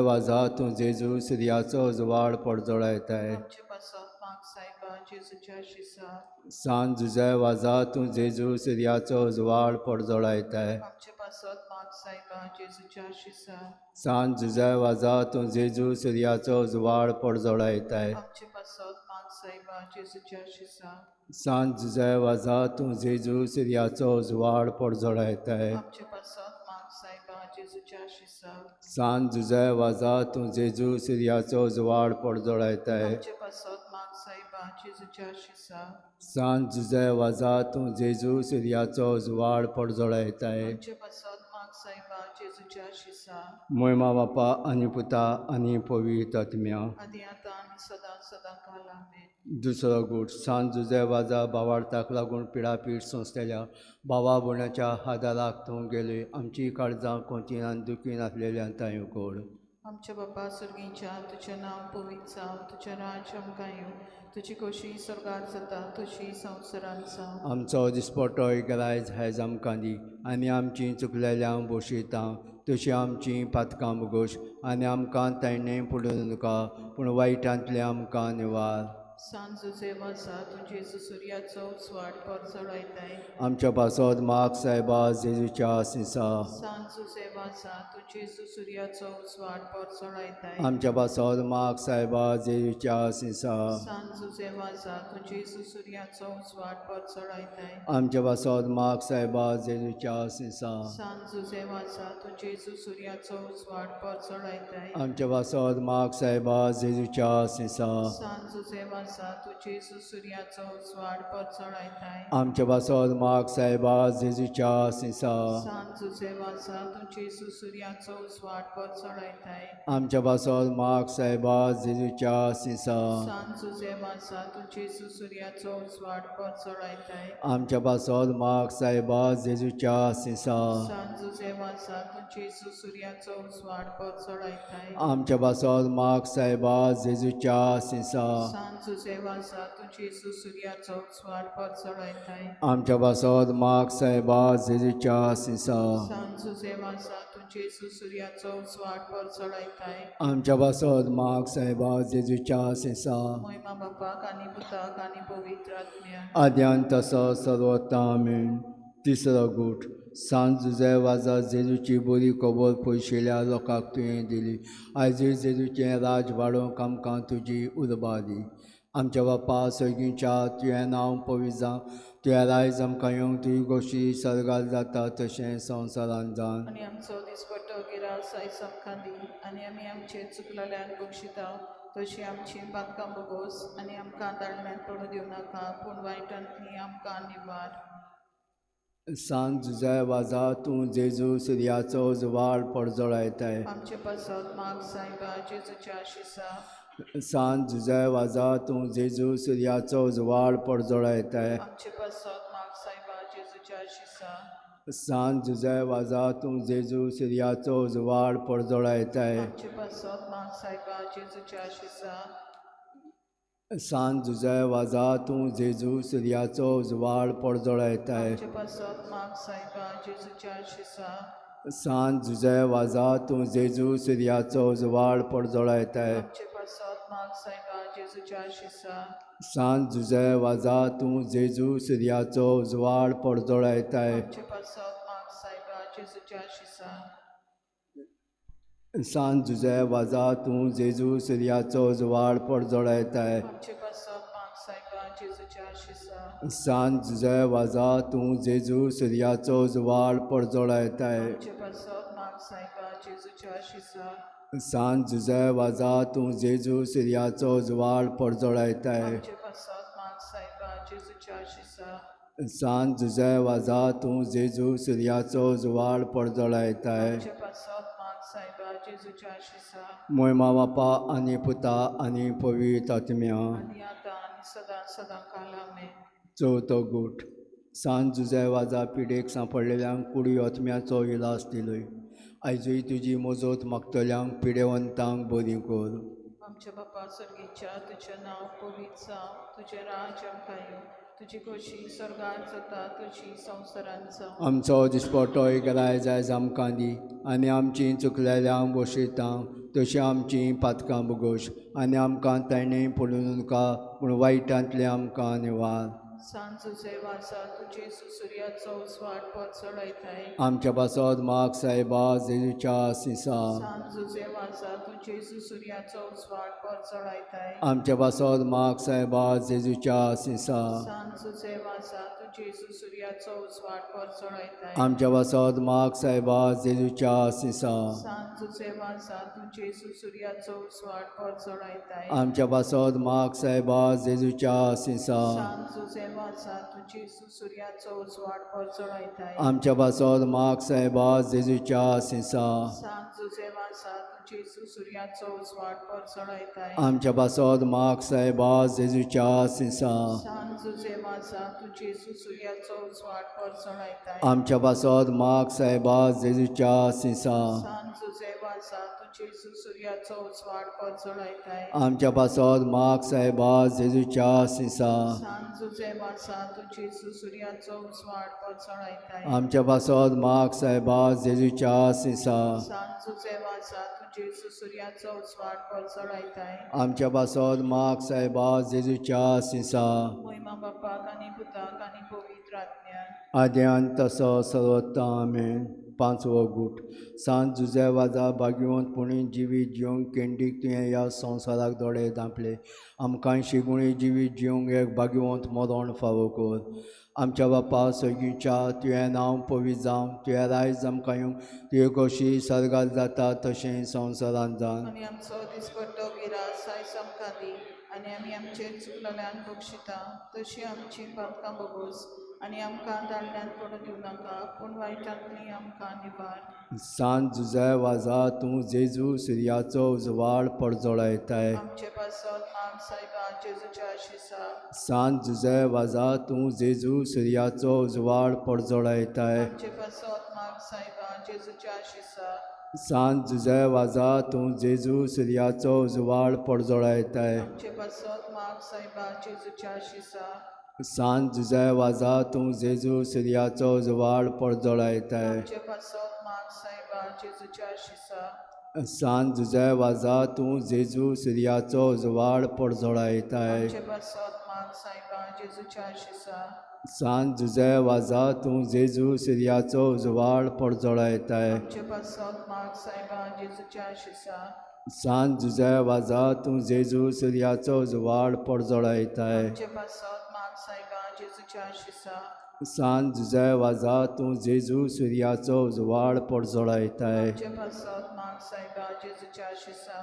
वाजा तूं जेजू सुर्याचो उजवाड परजळायताय. आमचे पासत माग सायबा जेजूच्या शिसा. सान जुझे वाजा तूं जेजू सुर्याचो उजवाड परजळायताय. आमचे पासत माग सायबा जेजूच्या शिसा. सान जुझे वाजा तूं जेजू सुर्याचो उजवाड परजळायताय. आमचे पासत माग सायबा जेजूच्या शिसा. सान जुझे वाजा तूं जेजू सुर्याचो उजवाड परजळायताय. आमचे पासत माग सायबा जेजूच्या शिसा. सान जुझे वाजा तूं जेजू सुर्याचो उजवाड परजळायताय. आमचे पासत माग सायबा जेजूच्या शिसा. सान जुझे वाजा तूं जेजू सुर्याचो उजवाड परजळायताय. आमचे पासत माग सायबा जेजूच्या शिसा. मोयमा बापा आनी पुता आनी पवित्र आत्म्या. आदी आतां आनी सदां सदां काल आमेन. दुसरो गूट. सान जुझे वाजा भावार्थाक लागून पिडापीड सोंसलेल्या भावा भयणाच्या आदाराक तूं गेली. आमची काळजां कोंतीन आनी दुखीन आसलेल्यान तांय उकोड. आमच्या बापा सर्गीच्या, तुजें नांव पवित्र जावं, तुजें राज्य आमकां येवं, तुजी खोशी स्वर्गात जाता तशी संवसारांत जावं. आमचो दिसपटो गरायज आयज आमकां दी आनी आमची चुकलेल्या बोशयता तशी आमची पातकां बोगोश आनी आमकां ताणें पडून नाका पूण वायटांतलें आमकां निवार. सान जुझे वाजा तूं जेजू सुर्याचो उजवाड परजळायताय. आमच्या पासत माग सायबा जेजूच्या सिसा. सान जुझे वाजा तूं जेजू सुर्याचो उजवाड परजळायताय. आमच्या पासत माग सायबा जेजूच्या सिसा. सान जुझे वाजा तूं जेजू सुर्याचो उजवाड परजळायताय. आमच्या पासत माग सायबा जेजूच्या सिसा. सान जुझे वाजा तूं जेजू सुर्याचो उजवाड परजळायताय. आमच्या पासत माग सायबा जेजूच्या सिसा. सान जुझे वाजा तूं जेजू सुर्याचो उजवाड परजळायताय. आमच्या पासत माग सायबा जेजूच्या सिसा. सान जुझे वाजा तूं जेजू सुर्याचो उजवाड परजळायताय. आमच्या पासत माग सायबा जेजूच्या सिसा. सान जुझे वाजा तूं जेजू सुर्याचो उजवाड परजळायताय. आमच्या पासत माग सायबा जेजूच्या सिसा. सान जुझे वाजा तूं जेजू सुर्याचो उजवाड परजळायताय. आमच्या पासत माग सायबा जेजूच्या सिसा. सान जुझे वाजा तूं जेजू सुर्याचो उजवाड परजळायताय. आमच्या पासत माग सायबा जेजूच्या सिसा. सान जुझे वाजा तूं जेजू सुर्याचो उजवाड परजळायताय. आमच्या पासत माग सायबा जेजूच्या सिसा. मोयमा बापाक आनी पुताक आनी पवित्र आत्म्याक. आद्यान तसो सर्वोत्तम आमेन. तिसरो गूट. सान जुझे वाजा जेजूची बरी खबर पयशिल्या लोकांक तुवें दिली. आयजूय जेजूचें राज वाडोवंक आमकां तुजी उर्बा दी. आमच्या बापा सर्गीच्या, तुवें नांव पवित्र जावं, तुवें रायज आमकां येवं, तुजी गोशी सर्गार जाता तशें संवसारांत जावन. आनी आमचो दिसपट्टो गिरास आयज आमकां दी आनी आमी आमचे चुकलेल्यांक बक्षिता तशी आमची पातकां बोगोस आनी आमकां दाडण्यांत पडूं दिवं नाका पूण वायटांतली आमकां निवार. सान जुझे वाजा तूं जेजू सुर्याचो उजवाड परजळायताय. आमचे पासत माग सायबा जेजूच्या आशिसा. सान जुझे वाजा तूं जेजू सुर्याचो उजवाड परजळायताय. आमचे पासत माग सायबा जेजूच्या आशिसा. सान जुझे वाजा तूं जेजू सुर्याचो उजवाड परजळायताय. आमचे पासत माग सायबा जेजूच्या आशिसा. सान जुझे वाजा तूं जेजू सुर्याचो उजवाड परजळायताय. आमचे पासत माग सायबा जेजूच्या आशिसा. सान जुझे वाजा तूं जेजू सुर्याचो उजवाड परजळायताय. आमचे पासत माग सायबा जेजूच्या आशिसा. सान जुझे वाजा तूं जेजू सुर्याचो उजवाड परजळायताय. आमचे पासत माग सायबा जेजूच्या आशिसा. सान जुझे वाजा तूं जेजू सुर्याचो उजवाड परजळायताय. आमचे पासत माग सायबा जेजूच्या आशिसा. सान जुझे वाजा तूं जेजू सुर्याचो उजवाड परजळायताय. आमचे पासत माग सायबा जेजूच्या आशिसा. सान जुझे वाजा तूं जेजू सुर्याचो उजवाड परजळायताय. आमचे पासत माग सायबा जेजूच्या आशिसा. सान जुझे वाजा तूं जेजू सुर्याचो उजवाड परजळायताय. आमचे पासत माग सायबा जेजूच्या आशिसा. मोयमा बापा आनी पुता आनी पवित्र आत्म्या. आनी आतां आनी सदां सदां काल आमेन. चवथो गूट. सान जुझे वाजा पिडेक सांपडलेल्यांक कुडी आत्म्याचो इलाज दिलोय. आयजूय तुजी मजत मागतल्यांक पिडेवंतांक बरी कर. आमच्या बापा सर्गीच्या, तुजें नांव पवित्र जावं, तुजें राज्य आमकां येवं, तुजी खोशी स्वर्गात जाता तशी संवसारांत जावं. आमचो दिसपटो इगराय आयज आमकां दी आनी आमची चुकलेल्यांक बसयता तशी आमची पातकां बोगोश आनी आमकां ताणें पडूं नाका पूण वायटांतलें आमकां निवार. सांत जुझे वाजा तूं जेजू सुर्याचो उजवाड परजळयताय. आमच्या पासत माग सायबा जेजूच्या आसिसा. सांत जुझे वाजा तूं जेजू सुर्याचो उजवाड परजळयताय. आमच्या पासत माग सायबा जेजूच्या आसिसा. सांत जुझे वाजा तूं जेजू सुर्याचो उजवाड परजळयताय. आमच्या पासत माग सायबा जेजूच्या आसिसा. सांत जुझे वाजा तूं जेजू सुर्याचो उजवाड परजळयताय. आमच्या पासत माग सायबा जेजूच्या आसिसा. सांत जुझे वाजा तूं जेजू सुर्याचो उजवाड परजळयताय. आमच्या पासत माग सायबा जेजूच्या आसिसा. सांत जुझे वाजा तूं जेजू सुर्याचो उजवाड परजळयताय. आमच्या पासत माग सायबा जेजूच्या आसिसा. सांत जुझे वाजा तूं जेजू सुर्याचो उजवाड परजळयताय. आमच्या पासत माग सायबा जेजूच्या आसिसा. सांत जुझे वाजा तूं जेजू सुर्याचो उजवाड परजळयताय. आमच्या पासत माग सायबा जेजूच्या आसिसा. सांत जुझे वाजा तूं जेजू सुर्याचो उजवाड परजळयताय. आमच्या पासत माग सायबा जेजूच्या आसिसा. सांत जुझे वाजा तूं जेजू सुर्याचो उजवाड परजळयताय. आमच्या पासत माग सायबा जेजूच्या आसिसा. मोहिमा बापाक आनी पुताक आनी पवित्र आत्म्याक. आद्यान तसो सर्वोत्तम आमेन. पांचवो गूट. सांत जुझे वाजा भाग्यवंत पुणी जिवीत जिवंक केंडीक तुवें ह्या संवसाराक दोळे धांपले. आमकां शिगुणी जिवीत जिवंक एक भाग्यवंत मरण फावो कर. आमच्या बापा सगळींच्या तुवें नांव पवित्र जावं, तुवें रायज आमकां येवं, तुवें कशी सर्गात जाता तशें संवसारांत जावन. आनी आमचो दिसपट्टो गिरास आयज आमकां दी आनी आमी आमचे चुकलेल्यांक बक्षिता तशी आमची पातकां बोगोस आनी आमकां दाडल्यान पडूं दिवं नाका पूण वायटांतली आमकां निवार. सांत जुझे वाजा तूं जेजू सुर्याचो उजवाड परजळयताय. आमचे पासत माग सायबा जेजूच्या आशिसा. सांत जुझे वाजा तूं जेजू सुर्याचो उजवाड परजळयताय. आमचे पासत माग सायबा जेजूच्या आशिसा. सांत जुझे वाजा तूं जेजू सुर्याचो उजवाड परजळयताय. आमचे पासत माग सायबा जेजूच्या आशिसा. सांत जुझे वाजा तूं जेजू सुर्याचो उजवाड परजळयताय. आमचे पासत माग सायबा जेजूच्या आशिसा. सांत जुझे वाजा तूं जेजू सुर्याचो उजवाड परजळयताय. आमचे पासत माग सायबा जेजूच्या आशिसा. सांत जुझे वाजा तूं जेजू सुर्याचो उजवाड परजळयताय. आमचे पासत माग सायबा जेजूच्या आशिसा. सांत जुझे वाजा तूं जेजू सुर्याचो उजवाड परजळयताय. आमचे पासत माग सायबा जेजूच्या आशिसा. सांत जुझे वाजा तूं जेजू सुर्याचो उजवाड परजळयताय. आमचे पासत माग सायबा जेजूच्या आशिसा.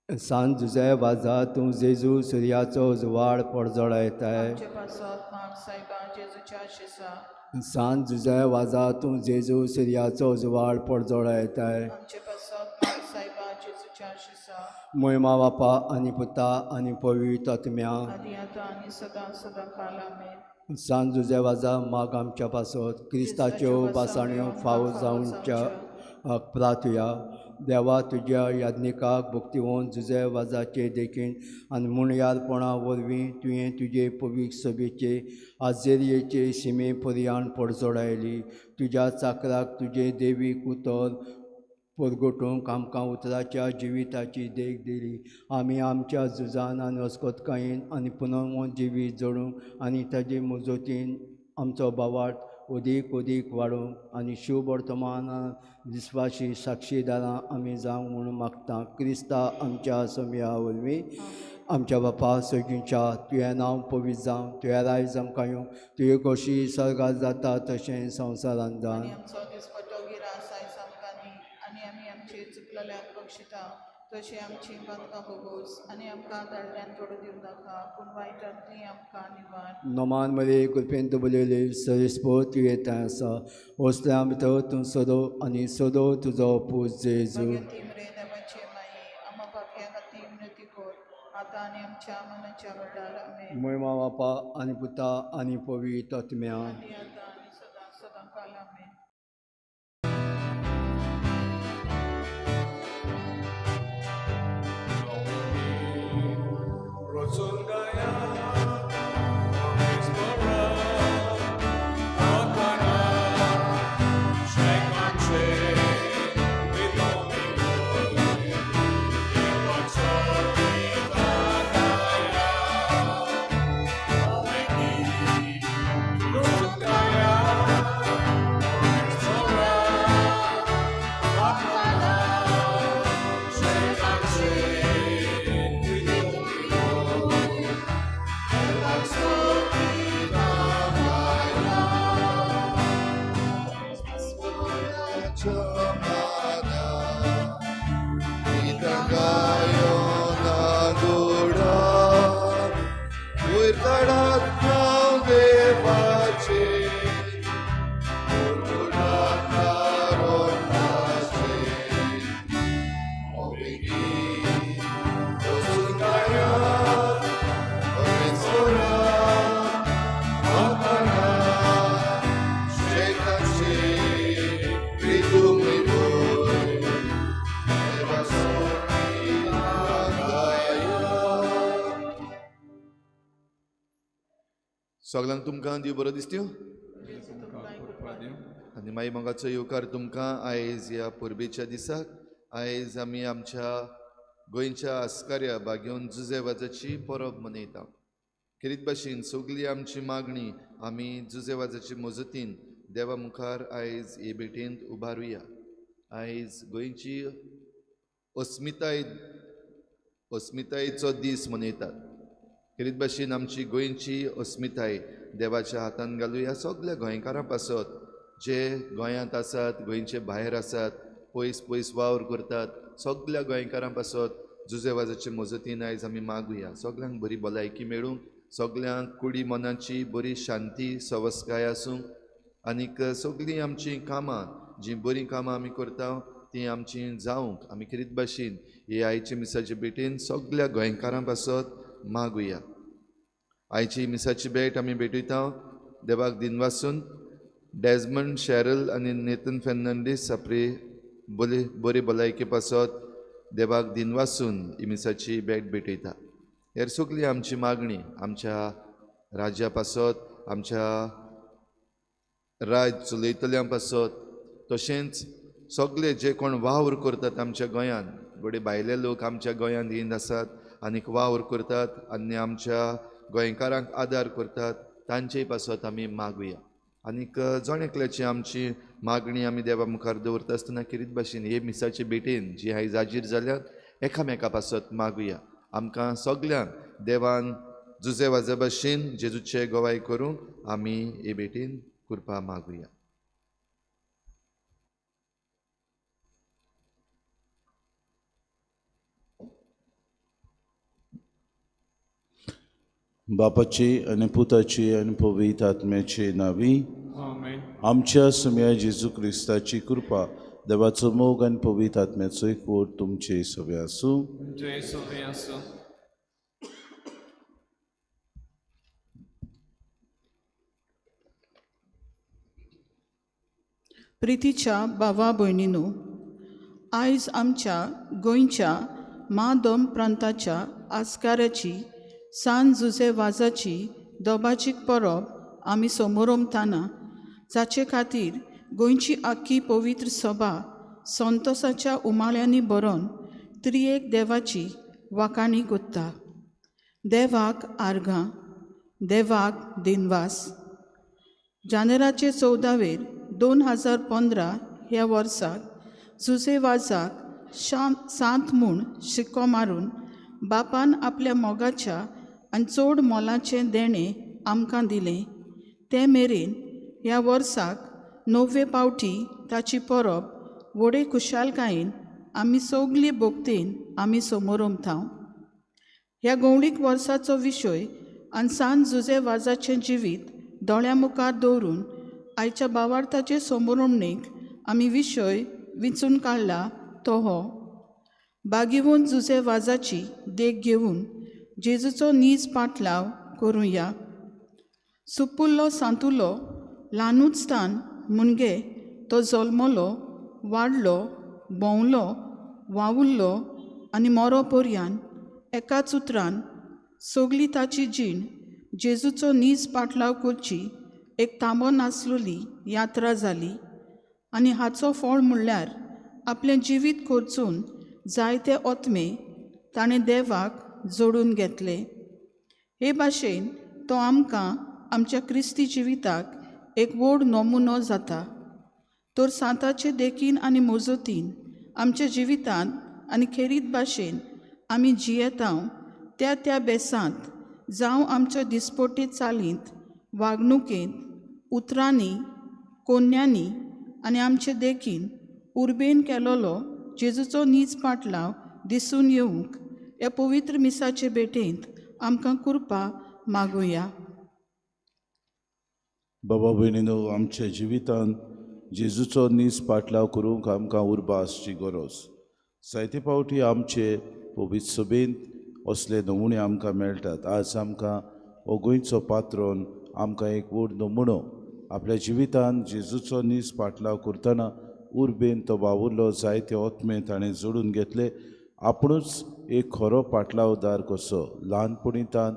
सांत जुझे वाजा तूं जेजू सुर्याचो उजवाड परजळयताय. आमचे पासत माग सायबा जेजूच्या आशिसा. सांत जुझे वाजा तूं जेजू सुर्याचो उजवाड परजळयताय. आमचे पासत माग सायबा जेजूच्या आशिसा. मोहिमा बापा आनी पुता आनी पवित्र आत्म्या. आदी आतां आनी सदां सदां काल आमेन. सांत जुझे वाजा माग आमच्या पासत क्रिस्ताच्यो बासाण्यो फावो जावच्या प्रार्थुया. देवा तुज्या याज्ञिकाक भक्तिवंत जुझे वाजाचे देखीन आनी मुणयारपणा वरवीं तुवें तुजे पवित्र सभेचे आजेरियेचे शिमे पर्यान परजळायली. तुज्या चाकराक तुजें देवीक उतर परगटूंक आमकां उतराच्या जिविताची देख दिली. आमी आमच्या झुजान आनी अस्कतकायेन आनी पुनर्मन जिवीत जोडूंक आनी ताजे मजतीन आमचो भावार्थ अदीक अदीक वाडोवंक आनी शुभ वर्तमानान विस्वाशी साक्षीदारां आमी जावंक म्हणून मागता. क्रिस्ता आमच्या सोम्या वरवीं. आमच्या बापा सगळींच्या तुवें नांव पवित्र जावं, तुवें रायज आमकां येवं, तुवें कशी सर्गात जाता तशें संवसारांत जावन. आनी आमचो दिसपट्टो गिरास आयज आमकां दी आनी आमी आमचे चुकलेल्यांक बक्षिता तशी आमची पातकां बोगोस आनी आमकां दाडल्यान पडूं दिवं नाका पूण वायटांतली आमकां निवार. नमान मरे कृपेन बलयले सरिस्पोत तुवें थंय आसा वसल्या भितर तूं सदो आनी सदो तुजो पूत जेजू. भाग्यवती मरे देवाचे माये आमा पापयां खातीर विनंती कर आतां आनी आमच्या मनाच्या वेळार आमेन. मोहिमा बापा आनी पुता आनी पवित्र आत्म्या. आदी आतां आनी सदां सदां काल आमेन. Rotundaya. सगळ्यांक तुमकां देव बरो दिसत्यो आनी मागीर मोगाचो येवकार तुमकां आयज ह्या परबेच्या दिसाक. आयज आमी आमच्या गोंयच्या आस्कार्या बागेवन जुजे वाजाची परब मनयता. खेरीत भाशेन सगळी आमची मागणी आमी जुजे वाजाची मजतीन देवा मुखार आयज हे भेटेंत उबारुया. आयज गोंयची अस्मितायेचो दीस मनयतात. खेरीत भाशेन आमची गोंयची अस्मिताय देवाच्या हातान घालुया. सगल्या गोंयकारां पासत जे गोंयांत आसात, गोंयचे भायर आसात, पयस पयस वावर करतात, सगल्या गोंयकारां पासत जुजे वाजाचे मजतीन आयज आमी मागुया. सगल्यांक बरी भलायकी मेळूंक, सगल्यांक कुडी मनाची बरी शांती सवसकाय आसूंक आनीक सगळीं आमचीं कामां जीं बरीं कामां आमी करता तीं आमचीं जावंक आमी खेरीत भाशेन हे आयचे मिसाचे भेटेन सगल्या गोंयकारां पासत मागुया. आयची मिसाची भेट आमी भेटयता देवाक दिनवासून डेजमंड शॅरल आनी नेथन फेर्नांडीस आपली बरी भलायके पासत देवाक दिनवासून ही मिसाची भेट भेटयता. हेर सगळी आमची मागणी आमच्या राज्या पासत, आमच्या राज चलयतल्यां पासत, तशेंच सगळे जे कोण वावर करतात आमच्या गोंयांत, घडये भायले लोक आमच्या गोंयांत येवन आसात आनीक वावर करतात आनी आमच्या गोंयकारांक आदार करतात, तांचे पासत आमी मागुया. आनीक जण एकल्याची आमची मागणी आमी देवा मुखार दवरता आसतना खेरीत भाशेन हे मिसाचे भेटेन जी आयज हाजीर जाल्यात एकामेका पासत मागुया. आमकां सगल्यांक देवान जुजे वाजा भाशेन जेजूचे गवाय करूंक आमी हे भेटेन कृपा मागुया. बापाची आनी पुताची आनी पवित्र आत्म्याची नांवी आमच्या सुम्या जेजू क्रिस्ताची कृपा, देवाचो मोग आनी पवित्र आत्म्याचो एकवट तुमचे सगळे आसूं. प्रितीच्या भावा भयणीनो, आयज आमच्या गोंयच्या मादोम प्रांताच्या आस्काराची सान जुजे वाजाची दोबाजीक परब आमी समोरमताना, जाचे खातीर गोंयची आख्खी पवित्र सभा संतोसाच्या उमाळ्यांनी भरोन त्रियेक देवाची वाखाणी कोत्ता. देवाक आर्गां, देवाक दिनवास. जानेराचे 14वेर 2015 ह्या वर्साक जुजे वाजाक सांत म्हूण शिक्को मारून बापान आपल्या मोगाच्या आनी चड मोलाचें देणें आमकां दिलें. ते मेरेन ह्या वर्साक 9वे पावटी ताची परब व्हडे खुशालकायेन आमी सगली भोगतेन आमी समोरमता. ह्या गवळीक वर्साचो विशय आनी सान जुजे वाजाचें जिवीत दोळ्या मुखार दवरून आयच्या बावार्थाचे समोरमणेक आमी विशय विंचून काडला तो हो बागेवन जुजे वाजाची देख घेवन जेजूचो नीज पाटलाव करुया. सुपुल्लो सांतुलो ल्हानूच स्थान मुणगे तो जल्मलो, वाडलो, भोंवलो, वावुरलो आनी मोरो पर्यान एकाच उतरान सगली ताची जीण जेजूचो नीज पाटलाव करची एक तांबो नासलेली यात्रा जाली आनी हाचो फळ म्हणल्यार आपलें जिवीत खर्चून जायते ओतमे ताणें देवाक जोडून घेतले. हे भाशेन तो आमकां आमच्या क्रिस्ती जिविताक एक व्हड नमुनो जाता. तर सांताचे देखीन आनी मजतीन आमच्या जिवितांत आनी खेरीत भाशेन आमी जियेता त्या त्या बेसांत जावं आमच्या दिसपट्टे चालींत, वागणुकेंत, उतरांनी, कोन्यांनी आनी आमचे देखीन उर्बेन केलोलो जेजूचो नीज पाटलाव दिसून येवंक ह्या पवित्र मिसाचे भेटेंत आमकां कृपा मागुया. बाबा भयणीनो, आमच्या जिवितांत जेजूचो नीज पाटलाव करूंक आमकां उर्बा आसची गरज. जायते फावटी आमचे पवित्र सभेंत असले नमुणे आमकां मेळटात. आज आमकां हो गोंयचो पात्रोन आमकां एक व्हड नमुणो आपल्या जिवितांत जेजूचो नीज पाटलाव करतना उर्बेन तो वावुरलो, जायते ओतमे ताणें जोडून घेतले. आपुणूच एक खरो पाटलावदार कसो ल्हानपणींतान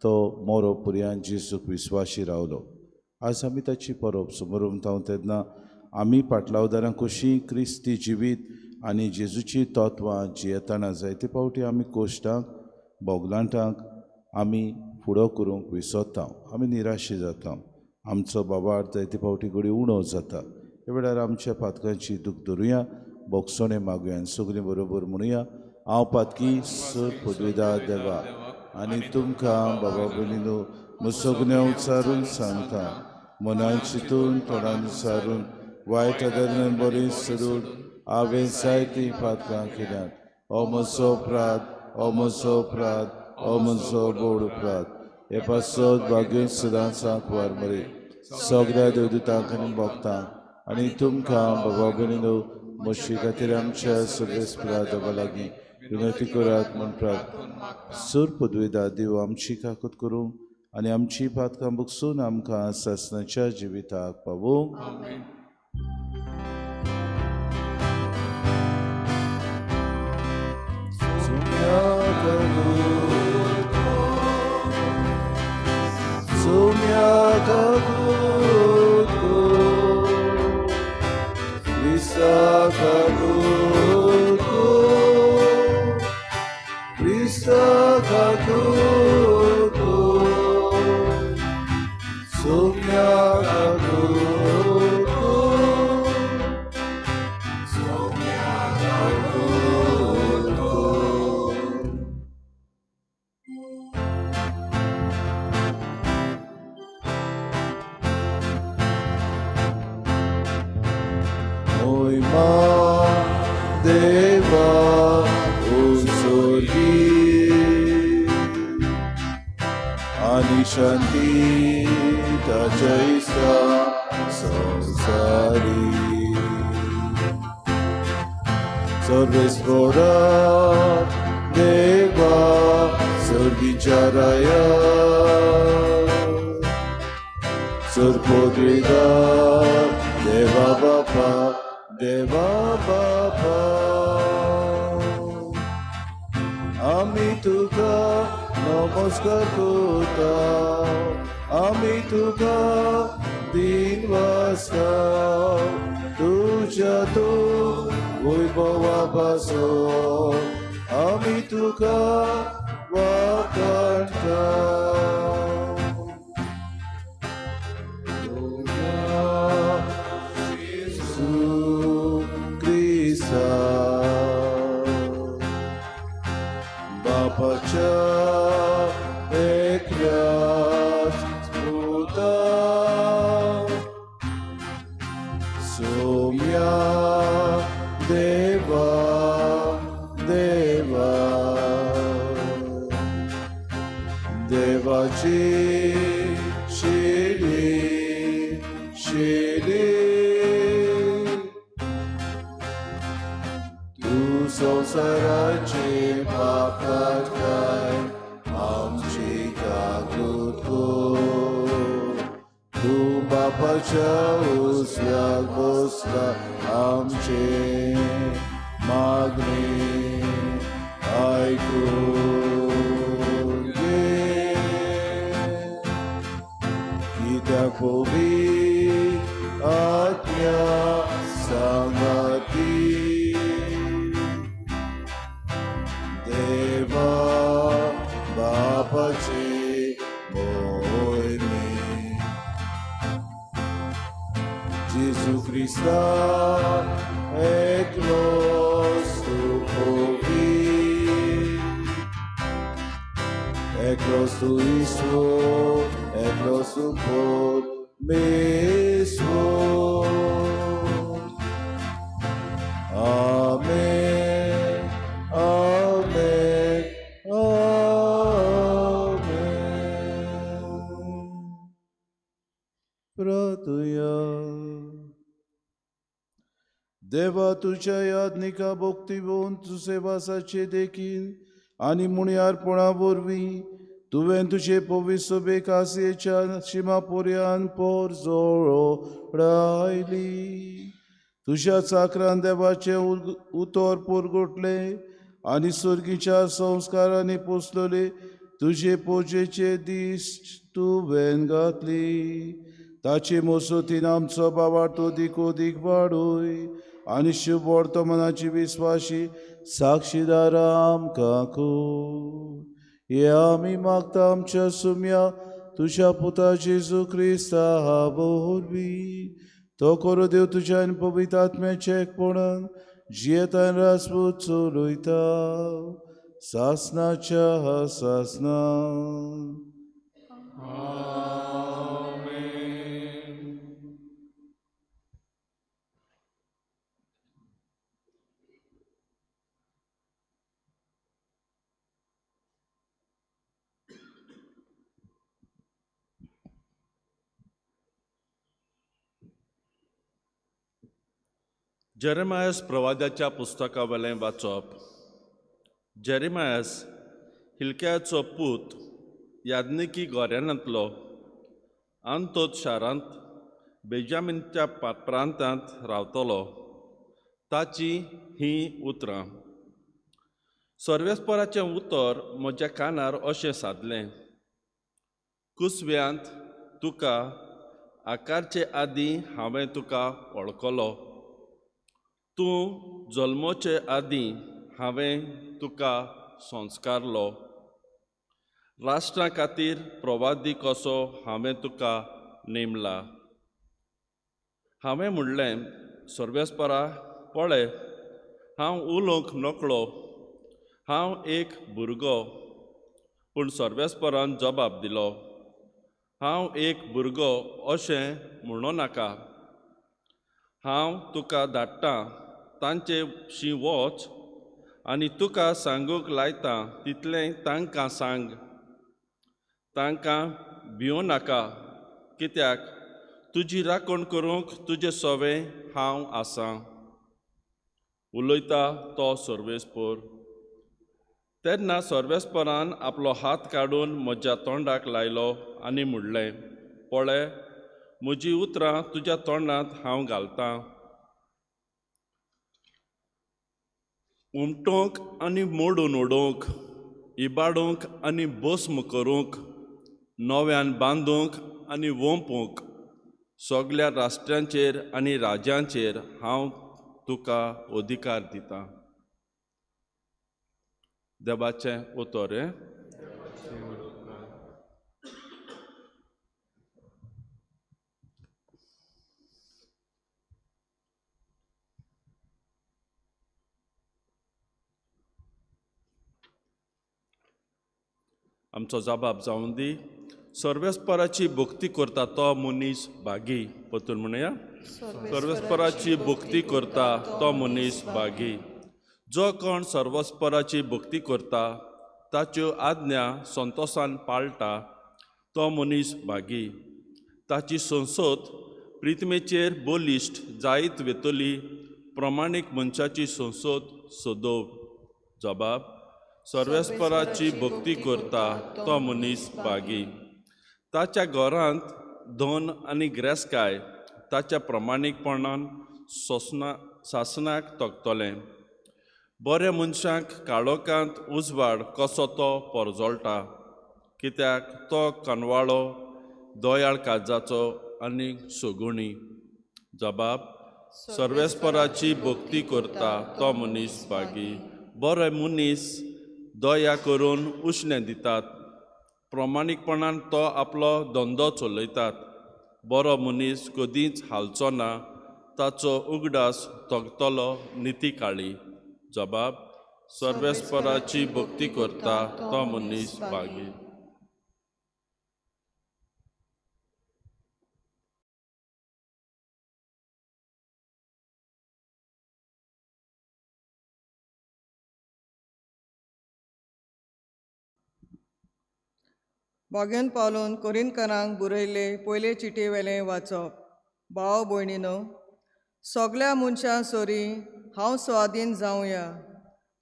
तो मोरो पुरयान जेजूक विस्वाशी रावलो. आज आमी ताची परब समोर तेन्ना आमी पाटलावदारां कशीं क्रिस्ती जिवीत आनी जेजूची तत्वां जियेतना जायते फावटी आमी कोश्टांक बोगलांटांक आमी फुडो करूंक विसरता, आमी निराशी जाता, आमचो बाबार जायते फावटी घडी उणो जाता. ह्या वेळार आमच्या पातकांची दूख धरुया, बोगसणें मागुया आनी सगळीं बरोबर म्हणुया, हांव पातकी सर पदवेदार देवा आनी तुमकां बाबा भयणीनो म्हजो उच्चारून सांगता, मनान चिंतून तोंडान उच्चारून वायट आदरान बरें सोडून हांवें जायतीं पातकां केल्यांत. हो म्हजो अपराध, हो म्हजो अपराध, हो म्हजो बोड अपराध. हे पासत भाग्य सदांच सांकवार मरे सगळ्या देवदूतांक आनी भक्तांक आनी तुमकां बाबा भयणीनो म्हजे खातीर आमच्या सगळे देवा लागीं विनंती करात म्हूण प्रार्थना. सर पदवेदार देव आमची काकत करूंक आनी आमची पातकां बगसून आमकां सासणाच्या जिविताक पावोवंक. शांती ताच्या इस्ता संसारी सर्वेस्पोरा देवा सर्गीच्या राया सर्पोद्रिदा देवा बापा देवा बापा आमी तुका नमस्कार करता, आमी तुका दिन वासता, तुज्या तूं वैभवा पासत आमी तुका वाखाणटा. जेजू क्रिस्ता बापाच्या एकल्याच पुता सोम्या देवा देवा देवाची शिरी शिरी तूं संवसाराचे पाप काडटाय आमची काकूत कर, तूं बापाच्या उजव्याक बसला आमचे मागणे आयकून घे. कित्याक पवित्र आत्म्या सांगाती देवा बापाचे मोहिमे जेजू क्रिस्ता एकलोच तूं पवित्र, एकलोच तूं ईश्वर, एकलोच तूं परमेश्वर. आमेन आमेन आमेन. प्रार्थुया. देवा तुज्या याज्ञिका भक्ती तुसेवासाचे देखीन आनी मुणयारपणा वरवीं तुवें तुजे पवित्र सभेक आसयेच्या शिमा पर्यान पोर जोडायली. तुज्या चाकरान देवाचें उतर पुरगुटलें आनी सर्गीच्या संस्कारांनी पोसलेले तुजे पोजेचे दीस तुवें घातली. ताचे मोसोतीन आमचो बाबार दिको दीक वाडूय आनी शुभ वर्तमानाची विस्वाशी साक्षीदार आमकां कर. हे आमी मागता आमच्या सुम्या तुज्या पुता जेजू क्रिस्ता वरवीं. तो करो देव तुज्या आनी पवित्र आत्म्याचें एकपणान जियेतान राजपूत चलयता सासनाच्या सासना. जेरेमायस प्रवाद्याच्या पुस्तकावेलें वाचप. जेरेमायस हिलक्याचो पूत याज्ञिकी गोऱ्यानांतलो आंतोत शारांत बेजामीनच्या प्रांतांत रावतलो. ताची हीं उतरां. सर्वेस्पराचें उतर म्हज्या कानार अशें सादलें, कुसव्यांत तुका आकारचे आदीं हांवें तुका वळखलो, तूं जल्मोचे आदीं हांवें तुका संस्कारलो, राष्ट्रा खातीर प्रवादी कसो हांवें तुका नेमला. हांवें म्हणलें, सर्वेस्परा पळय, हांव उलोवंक नकळो, हांव एक भुरगो. पूण सर्वेस्परान जबाब दिलो, हांव एक भुरगो अशें म्हणो नाका, हांव तुका धाडटां तांचे शी वच आनी तुका सांगूंक लायता तितलें तांकां सांग. तांकां भिवं नाका, कित्याक तुजी राखण करूंक तुजे सवें हांव आसां. उलयता तो सर्वेस्पर. तेन्ना सर्वेस्परान आपलो हात काडून म्हज्या तोंडाक लायलो आनी म्हणलें, पळय, म्हजी उतरां तुज्या तोंडांत हांव घालतां. उमटोवंक आनी मोडून उडोवंक, इबाडूंक आनी भस्म करूंक, नव्यान बांदूंक आनी वोंपूंक, सगल्या राष्ट्रांचेर आनी राज्यांचेर हांव तुका अधिकार दितां. देवाचें उतर. आमचो जबाब जावन दी. सर्वेस्पराची भक्ती करता तो मनीस भागी. परतून म्हणया, सर्वेस्पराची भक्ती करता तो मनीस भागी. जो कोण सर्वस्पराची भक्ती करता, ताच्यो आज्ञा संतोसान पाळटा, तो मनीस भागी. ताची संसद प्रितमेचेर बलिश्ट जायत वेतली. प्रमाणीक मनशाची संसद सदोव. जबाब, सर्वेस्पराची भक्ती करता तो मनीस भागी. ताच्या घरांत धन आनी ग्रेसकाय ताच्या प्रमाणीकपणान सासनाक तगतलें. बऱ्या मनशांक काळोखांत उजवाड कसो तो परजळटा, कित्याक तो कनवाळो, दयाळ काळजाचो आनी सगुणी. जबाब, सर्वेस्पराची भक्ती करता तो मनीस भागी. बरे मनीस दया करून उश्णें दितात, प्रमाणीकपणान तो आपलो धंदो चलयतात. बरो मनीस कदींच हालचो ना, ताचो उगडास तगतलो निती काळी. जबाब, सर्वेस्पराची भक्ती करता तो मनीस भागी. बागेन पावलून कोरिंतकारांक बरयल्ले पयले चिटयेवेलें वाचप. भाव भयणीनो, सगल्या मनशां सरी हांव स्वाधीन जावया.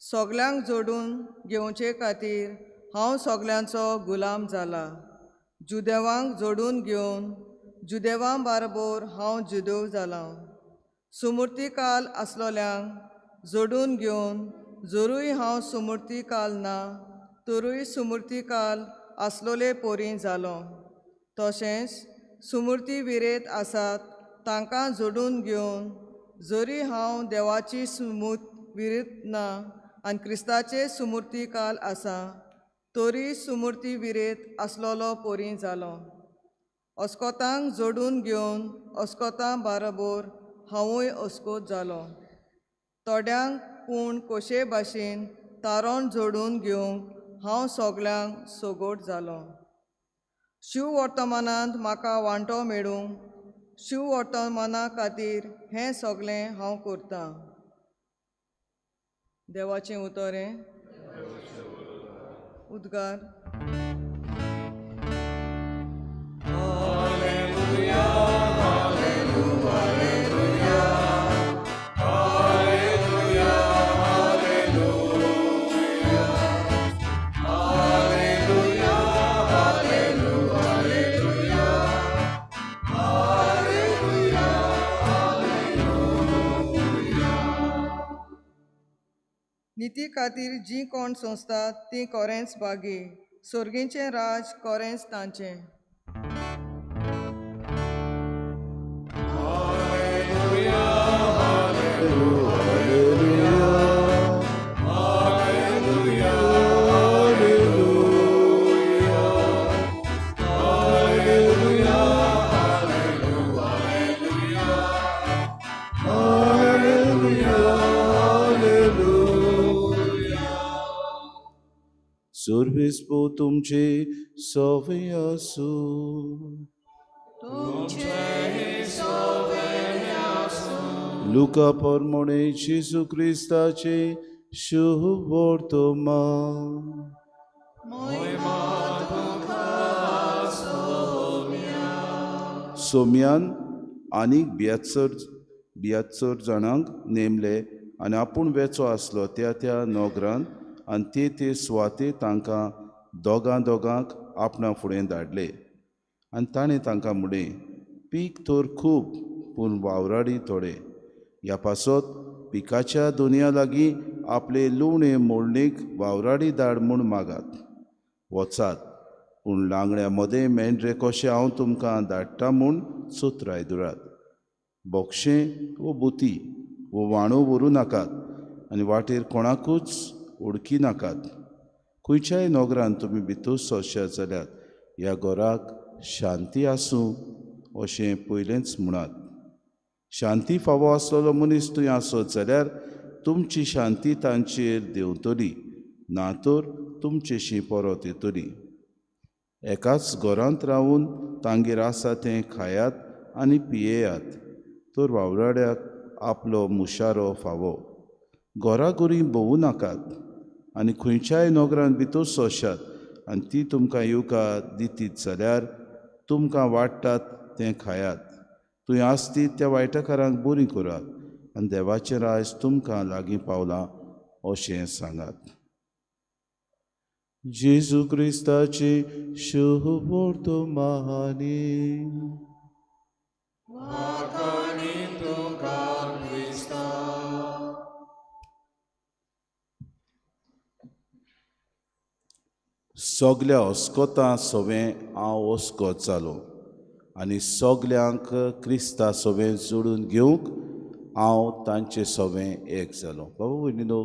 सगल्यांक जोडून घेवचे खातीर हांव सगल्यांचो गुलाम जाला. जुदेवांक जोडून घेवन जुदेवां बारबोर हांव जुदेव जाला. सुमुर्तीकाल आसलोल्यांक जोडून घेवन जरूय हांव सुमुर्तीकाल ना तरूय सुमूर्तीकाल आसलोले पोरी जालो. तशेंच सुमूर्ती विरेत आसात तांकां जोडून घेवन जरी हांव देवाची सुमूर्त विरीत ना आनी क्रिस्ताचे सुमूर्तीकाल आसा तरी सुमूर्ती विरेत आसलोलो पोरी जालो. अस्कोतांक जोडून घेवन अस्कोतां बाराबोर हांवूय अस्कोत जालो. थोड्यांक पूण कशे भाशेन तारण जोडून घेवंक हांव सगल्यांक सगोट जालो. शिववर्तमानांत म्हाका वांटो मेळूंक शिववर्तमाना खातीर हें सगळें हांव करतां. देवाचें उतर हें. उद्गार. निती खातीर जी कोण संस्था ती कोरेंच बागी, सोर्गींचें राज कोरेंच तांचें. सर्वेस्पो तुमचे सवे आसूं. लुका परमणे जेजू क्रिस्ताचे शुभ वर्तमान. सोम्यान आनीक 72 जाणांक नेमले आनी आपूण वेचो आसलो त्या त्या नगरान आनी ते ते सुवाते तांकां दोगां दोगांक आपणा फुडें धाडले. आनी ताणें तांकां म्हणलें, पीक तर खूब पूण वावराडी थोडे. ह्या पासत पिकाच्या दोनया लागीं आपले लुवणे मोडणेक वावराडी धाड म्हूण मागात. वचात, पूण लांगड्या मदें मेंढरे कशें हांव तुमकां धाडटा म्हूण चतुराय दवरात. बोक्षें वो बुती वो वाणो व्हरूं नाकात आनी वाटेर कोणाकूच ओळखी नाकात. खंयच्याय नगरान तुमी भितर सोंश्यात जाल्यार ह्या घराक शांती आसूं अशें पयलेंच म्हणात. शांती फावो आसलेलो मनीस थंय आसत जाल्यार तुमची शांती तांचेर देंवतली, ना तर तुमचेशी परत येतली. एकाच घरांत रावून तांगेर आसा तें खायात आनी पियेयात, तर वावराड्याक आपलो मुशारो फावो. घराघरी भोंवूं नाकात आनी खंयच्याय नगरान भितर सोंश्यात आनी ती तुमकां येवकार दितीत जाल्यार तुमकां वाडटात तें खायात. थंय आसतीत त्या वायटकारांक बरी करात आनी देवाचें राज तुमकां लागीं पावलां अशें सांगात. जेजू क्रिस्ताचे शुभ वर्तमानी. सगल्या अस्कोतां सवें हांव अस्कोत जालो आनी सगल्यांक क्रिस्ता सवें जोडून घेवंक हांव तांचे सवें एक जालो. बाबा भयणीनो,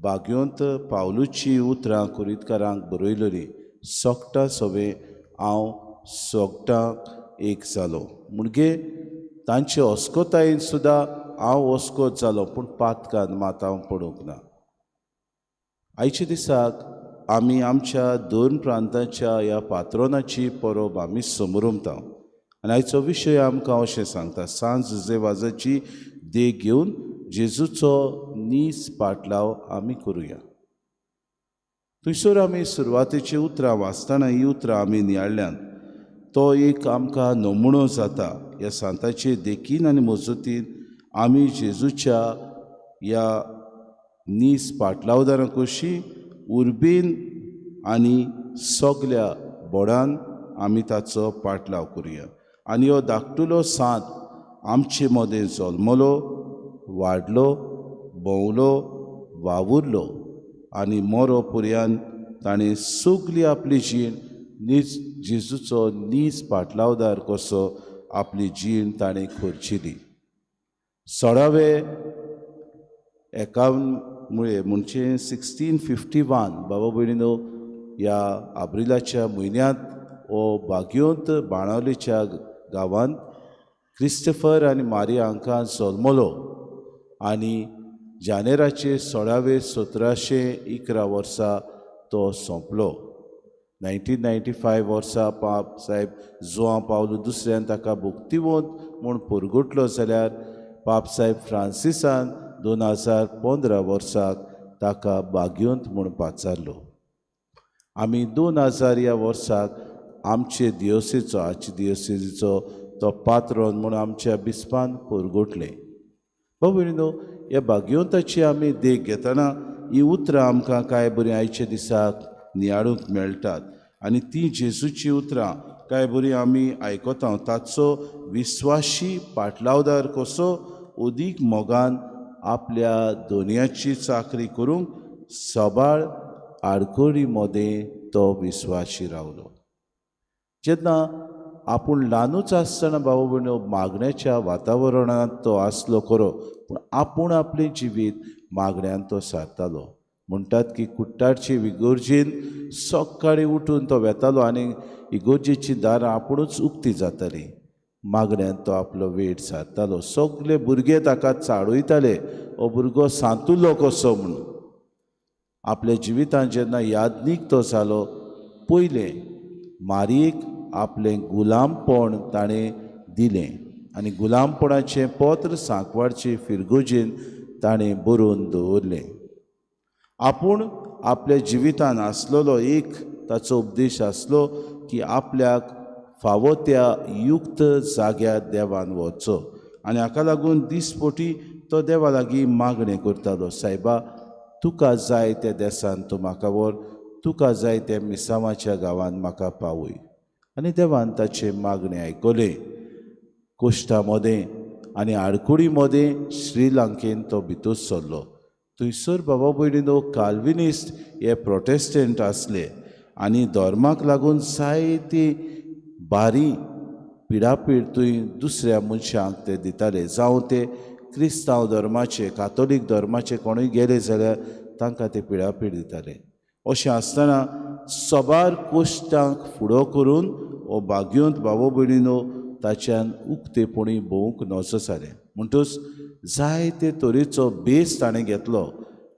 भाग्योंत पावलूची उतरां कुरितकारांक बरयलेली, सगटां सवें हांव सगटांक एक जालो. म्हणजे तांचे अस्कोतायेन सुद्दां हांव अस्कोत जालो, पूण पातकान मात हांव पडूंक ना. आयच्या दिसाक आमी आमच्या दोन प्रांताच्या ह्या पात्रोनाची परब आमी समरमता आनी आयचो विशय आमकां अशें सांगता, सांज जुझे देख घेवन जेजूचो नीस पाटलाव आमी करुया. थंयसर आमी सुरवातेची उतरां वाचतना ही उतरां आमी नियाळ्ळ्यात. तो एक आमकां नमुणो जाता. ह्या सांताचे देखीन आनी मजतीन आमी जेजूच्या ह्या नीस पाटलावदारां कशी उर्बेन आनी सगल्या बोडान आमी ताचो पाटलाव करुया. आनी हो धाकटुलो सांत आमचे मदें जल्मलो, वाडलो, भोंवलो, वावुरलो आनी मोरो पर्यान ताणें सगली आपली जीण नीज जेजूचो नीज पाटलावदार कसो आपली जीण ताणें खर्चिली. 1651 मुळे म्हणजे 1651 बाबा भयणीनो ह्या आब्रिलाच्या म्हयन्यांत हो बागयोंत बाणावलेच्या गांवांत क्रिस्टफर आनी मारिया हांकां जल्मलो आनी जानेराचे 16 1711 वर्सा तो सोंपलो. 1995 वर्सा पाप साहेब जुआं पावलो दुसऱ्यान ताका भुक्तिवंत म्हूण परगटलो जाल्यार पाप साहेब फ्रांसिसान 2015 वर्साक ताका बागयोंत म्हूण पाचारलो. आमी 2000 ह्या वर्साक आमचे दियोसेचो आर्चदियोसेजीचो तो पात्रोन म्हूण आमच्या बिस्पान परगटलें. बाबा भयणीनो ह्या बागयोंताची आमी देख घेतना ही उतरां आमकां कांय बरीं आयच्या दिसाक नियाळूंक मेळटात आनी ती जेजूची उतरां कांय बरीं आमी आयकता. ताचो विस्वाशी पाटलावदार कसो अदीक मोगान आपल्या दोनयाची चाकरी करूंक सबाळ आडखळी मदें तो विस्वाशी रावलो. जेन्ना आपूण ल्हानूच आसतना बाबा भयणीनो मागण्याच्या वातावरणांत तो आसलो खरो, पूण आपूण आपलें जिवीत मागण्यान तो सारतालो. म्हणटात की कुट्टारचे इगोर्जेन सकाळीं उठून तो वेतालो आनी इगोर्जेची दारां आपुणूच उक्ती जातालीं. मागण्यान तो आपलो वेळ सारतालो. सगले भुरगे ताका चाळयताले, हो भुरगो सांतुलो कसो म्हणून. आपल्या जिवितांत जेन्ना यादनीक तो जालो, पयलें मारयेक आपलें गुलामपण ताणें दिलें आनी गुलामपणाचें पत्र सांकवाडचे फिरगोजेन ताणें बरोवन दवरलें. आपूण आपल्या जिवितान आसलेलो एक ताचो उपदेश आसलो की आपल्याक फावो त्या युक्त जाग्यार देवान वचचो आनी हाका लागून दिसपोटी तो देवा लागीं मागणें करतालो, सायबा तुका जाय त्या देसान तूं म्हाका व्हर, तुका जाय त्या मिसांवाच्या गांवान म्हाका पावय. आनी देवान ताचें मागणें आयकलें. कोश्टा मदें आनी आडकुडी मदें श्रीलंकेन तो भितर सरलो. थंयसर बाबा भयणीनो काल्विनिस्ट हे प्रोटेस्टंट आसले आनी धर्माक लागून जायती बारी पिडापीड थंय दुसऱ्या मनशांक ते दिताले. जावं ते क्रिस्तांव धर्माचे कातोलीक धर्माचे कोणूय गेले जाल्यार तांकां ते पिडापीड दिताले. अशें आसतना सबार कोश्टांक फुडो करून हो बागयोंत बाबा भयणीनो ताच्यान उक्तेपणी भोवूंक नजो जालें. म्हणटूच जायते तरेचो बेस ताणें घेतलो.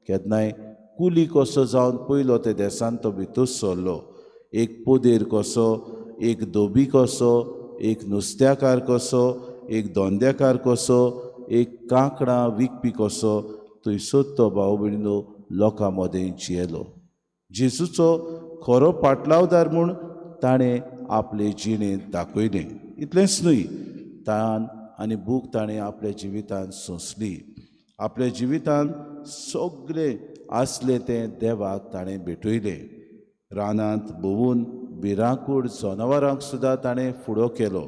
केन्नाय कुली कसो जावन पयलो ते देसान तो भितर सरलो. एक पोदेर कसो, एक धोबी कसो, एक नुस्त्याकार कसो, एक धंद्याकार कसो, एक कांकणां विकपी कसो थंयसर तो भाव भयणीनो लोकां मदें जियेलो. जेजूचो खरो पाटलावदार म्हूण ताणें आपले जिणेंत दाखयलें. इतलेंच न्हय, ताण आनी भूक ताणें आपल्या जिवितांत सोंसली. आपल्या जिवितांत सगळें आसलें तें देवाक ताणें भेटयलें. रानांत भोंवून भिरांकूळ जनावरांक सुद्दां ताणें फुडो केलो.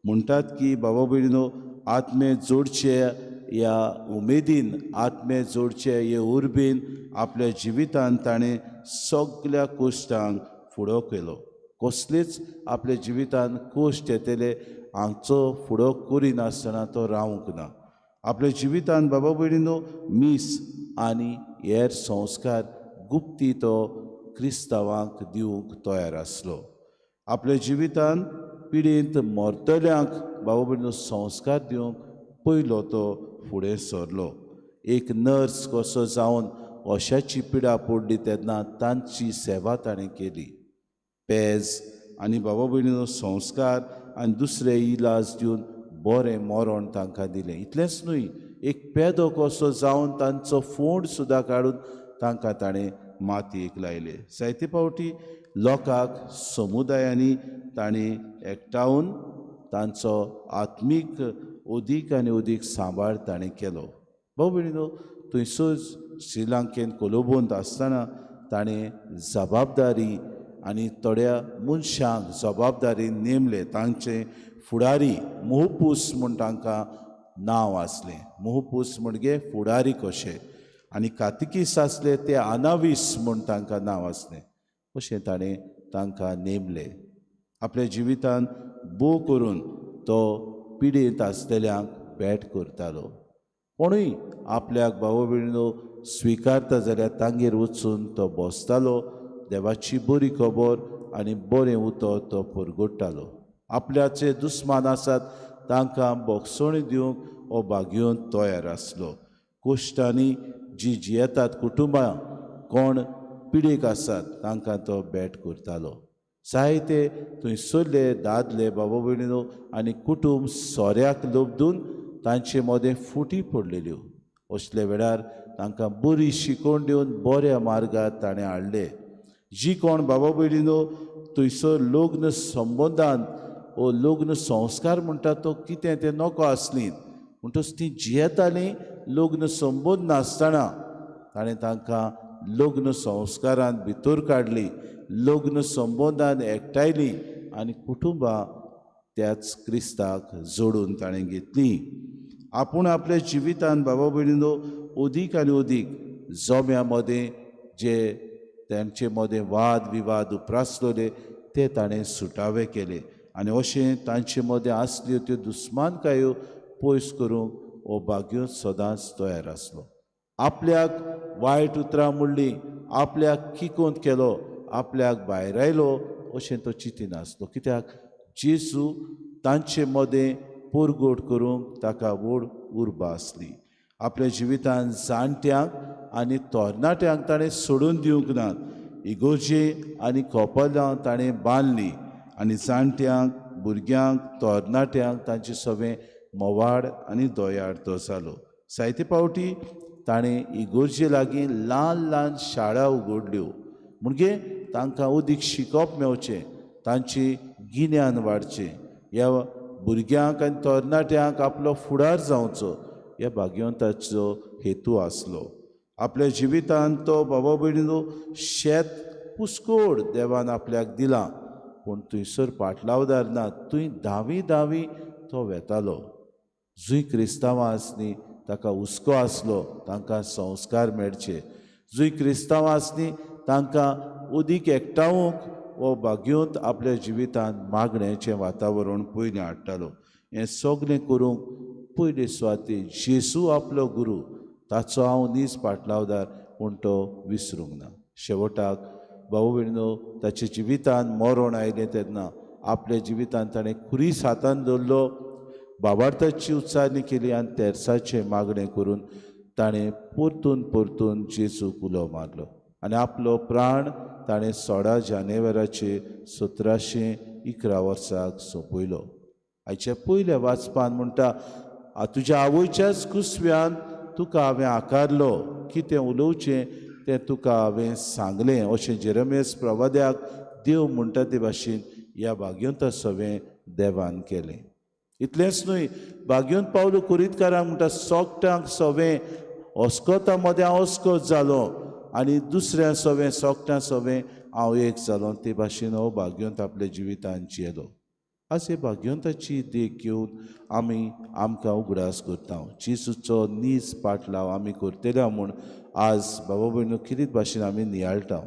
म्हणटात की बाबा भयणीनो आत्मे जोडचे ह्या उमेदीन, आत्मे जोडचे हे उर्बेन आपल्या जिवितांत ताणें सगल्या कोश्टांक फुडो केलो. कसलेच आपल्या जिवितांत कोश्ट येतले हांचो फुडो करिनासतना तो रावंक ना. आपल्या जिवितांत बाबा भयणीनो मीस आनी हेर संस्कार गुप्ती तो क्रिस्तांवांक दिवंक तयार आसलो. आपल्या जिवितांत पिडेंत मरतल्यांक बाबा भयणीनो संस्कार दिवंक पयलो तो फुडें सरलो. एक नर्स कसो जावन अशाची पिडा पडली तेन्ना तांची सेवा ताणें केली. पेज आनी बाबा भयणीनो संस्कार आनी दुसरे इलाज दिवन बरें मरण तांकां दिलें. इतलेंच न्हय, एक पेदो कसो जावन तांचो फोंड सुद्दां काडून तांकां ताणें मातयेक लायले. जायते फावटी लोकांक समुदायांनी ताणें एकठावन तांचो आत्मीक अदीक आनी अदीक सांबाळ ताणें केलो. भाव भयणीनो थंयसर श्रीलंकेन कोलंबोंत आसतना ताणें जबाबदारी आनी थोड्या मनशांक जबाबदारी नेमले. तांचे फुडारी मोहपूस म्हूण तांकां नांव आसलें. मोहपूस म्हणजे फुडारी कशे, आनी कातिकीस आसले ते आनावीस म्हूण तांकां नांव आसलें. अशें ताणें तांकां नेमले. आपल्या जिवितान बो करून तो पिडेंत आसलेल्यांक भेट करतालो. कोणूय आपल्याक भाव भयणीनो स्विकारता जाल्यार तांगेर वचून तो बसतालो, देवाची बरी खबर आनी बरें उतर तो परगट्टालो. आपल्याचे दुस्मान आसात तांकां बोगसणी दिवंक हो भाग्योन तयार आसलो. कोश्टांनी जी जियेतात कुटुंबां कोण पिडेक आसात तांकां तो भेट करतालो. जायते थंयसरले दादले बाबा भयणीनो आनी कुटुंब सोऱ्याक लब्दून तांचे मदें फुटी पडलेल्यो. असल्या वेळार तांकां बरी शिकवण दिवन बऱ्या मार्गार ताणें हाडले. जी कोण बाबा भयणीनो थंयसर लग्न संबंदान ओ लग्न संस्कार म्हणटा तो कितें तें नको आसली म्हणटच ती जियेतालीं लग्न संबंद नासतना ताणें तांकां लग्न संस्कारान भितर काडली, लग्न संबंदान एकठांयली आनी कुटुंबां त्याच क्रिस्ताक जोडून ताणें घेतली. आपूण आपल्या जिवितान बाबा भयणीनो अदीक आनी अदीक जोम्या मदें जे तांचे मदें वाद विवाद उप्रासलेले ते ताणें सुटावे केले आनी अशें तांचे मदें आसल्यो त्यो दुस्मानकायो पयस करूंक हो भाग्यो सदांच तयार आसलो. आपल्याक वायट उतरां म्हणलीं, आपल्याक किकोंत केलो, आपल्याक भायर आयलो अशें तो चिंतिनासलो. कित्याक जेजू तांचे मदें परगट करूंक ताका व्हड उर्बा आसली. आपल्या जिवितान जाणट्यांक आनी तरणाट्यांक ताणें सोडून दिवंक नात. इगोर्जे आनी कोपलां ताणें बांदलीं आनी जाणट्यांक, भुरग्यांक, तरणाट्यांक तांचे सगळें मोवाड आनी दयाळ तो जालो. जायते फावटी ताणें इगोर्जे लागीं ल्हान ल्हान शाळा उगडल्यो म्हणजे तांकां अदीक शिकप मेवचें, तांची गिन्यान वाडचें, ह्या भुरग्यांक आनी तरणाट्यांक आपलो फुडार जावचो ह्या भाग्यवंताचो हेतू आसलो. आपल्या जिवितान तो बाबा भयणीनो शेत पुस्कोड देवान आपल्याक दिलां पूण थंयसर पाटलावदार ना, थंय धावी धावी तो वेतालो. जंय क्रिस्तांवां आसलीं ताका हुस्को आसलो तांकां संस्कार मेळचे, जंय क्रिस्तांवां आसलीं तांकां अदीक एकठावूंक हो भाग्यवंत आपल्या जिवितान मागण्याचें वातावरण पयलीं हाडटालो. हें सगळें करूंक पयले सुवातेर जेजू आपलो गुरू, ताचो हांव नीज पाटलावदार पूण तो विसरूंक ना. शेवटाक भाऊ भयणीनो ताच्या जिवितान मरण आयलें तेन्ना आपल्या जिवितान ताणें खुरीस हातान धरलो, बाबार्थाची उच्चारणी केली आनी तेर्साचें मागणें करून ताणें परतून परतून जेजूक उलो मारलो आनी आपलो प्राण ताणें 16 जानेवाराचे 1711 वर्साक सोंपयलो. आयच्या पयल्या वाचपान म्हणटा, तुज्या आवयच्याच कुसव्यान तुका हांवें आकारलो, कितें उलोवचें तें तुका हांवें सांगलें अशें जेरमियस प्रवाद्याक देव म्हणटा ते भाशेन ह्या भाग्यवंता सवें देवान केलें. इतलेंच न्हय, भाग्यवंत पावलो कुरीतकारांक म्हणटा सोगट्यांक सवें अस्कोता मदें हांव अस्कोत जालो आनी दुसऱ्या सवें सोगट्यां सवें हांव एक जालो. ते भाशेन हो भाग्यवंत आपल्या जिवितान जियेलो. आज हे भाग्यवंताची देख घेवन आमी आमकां उगडास करता. जेजूचो नीज पाटलाव आमी करतले म्हूण आज बाबा भयणीनो कितें भाशेन आमी नियाळटा.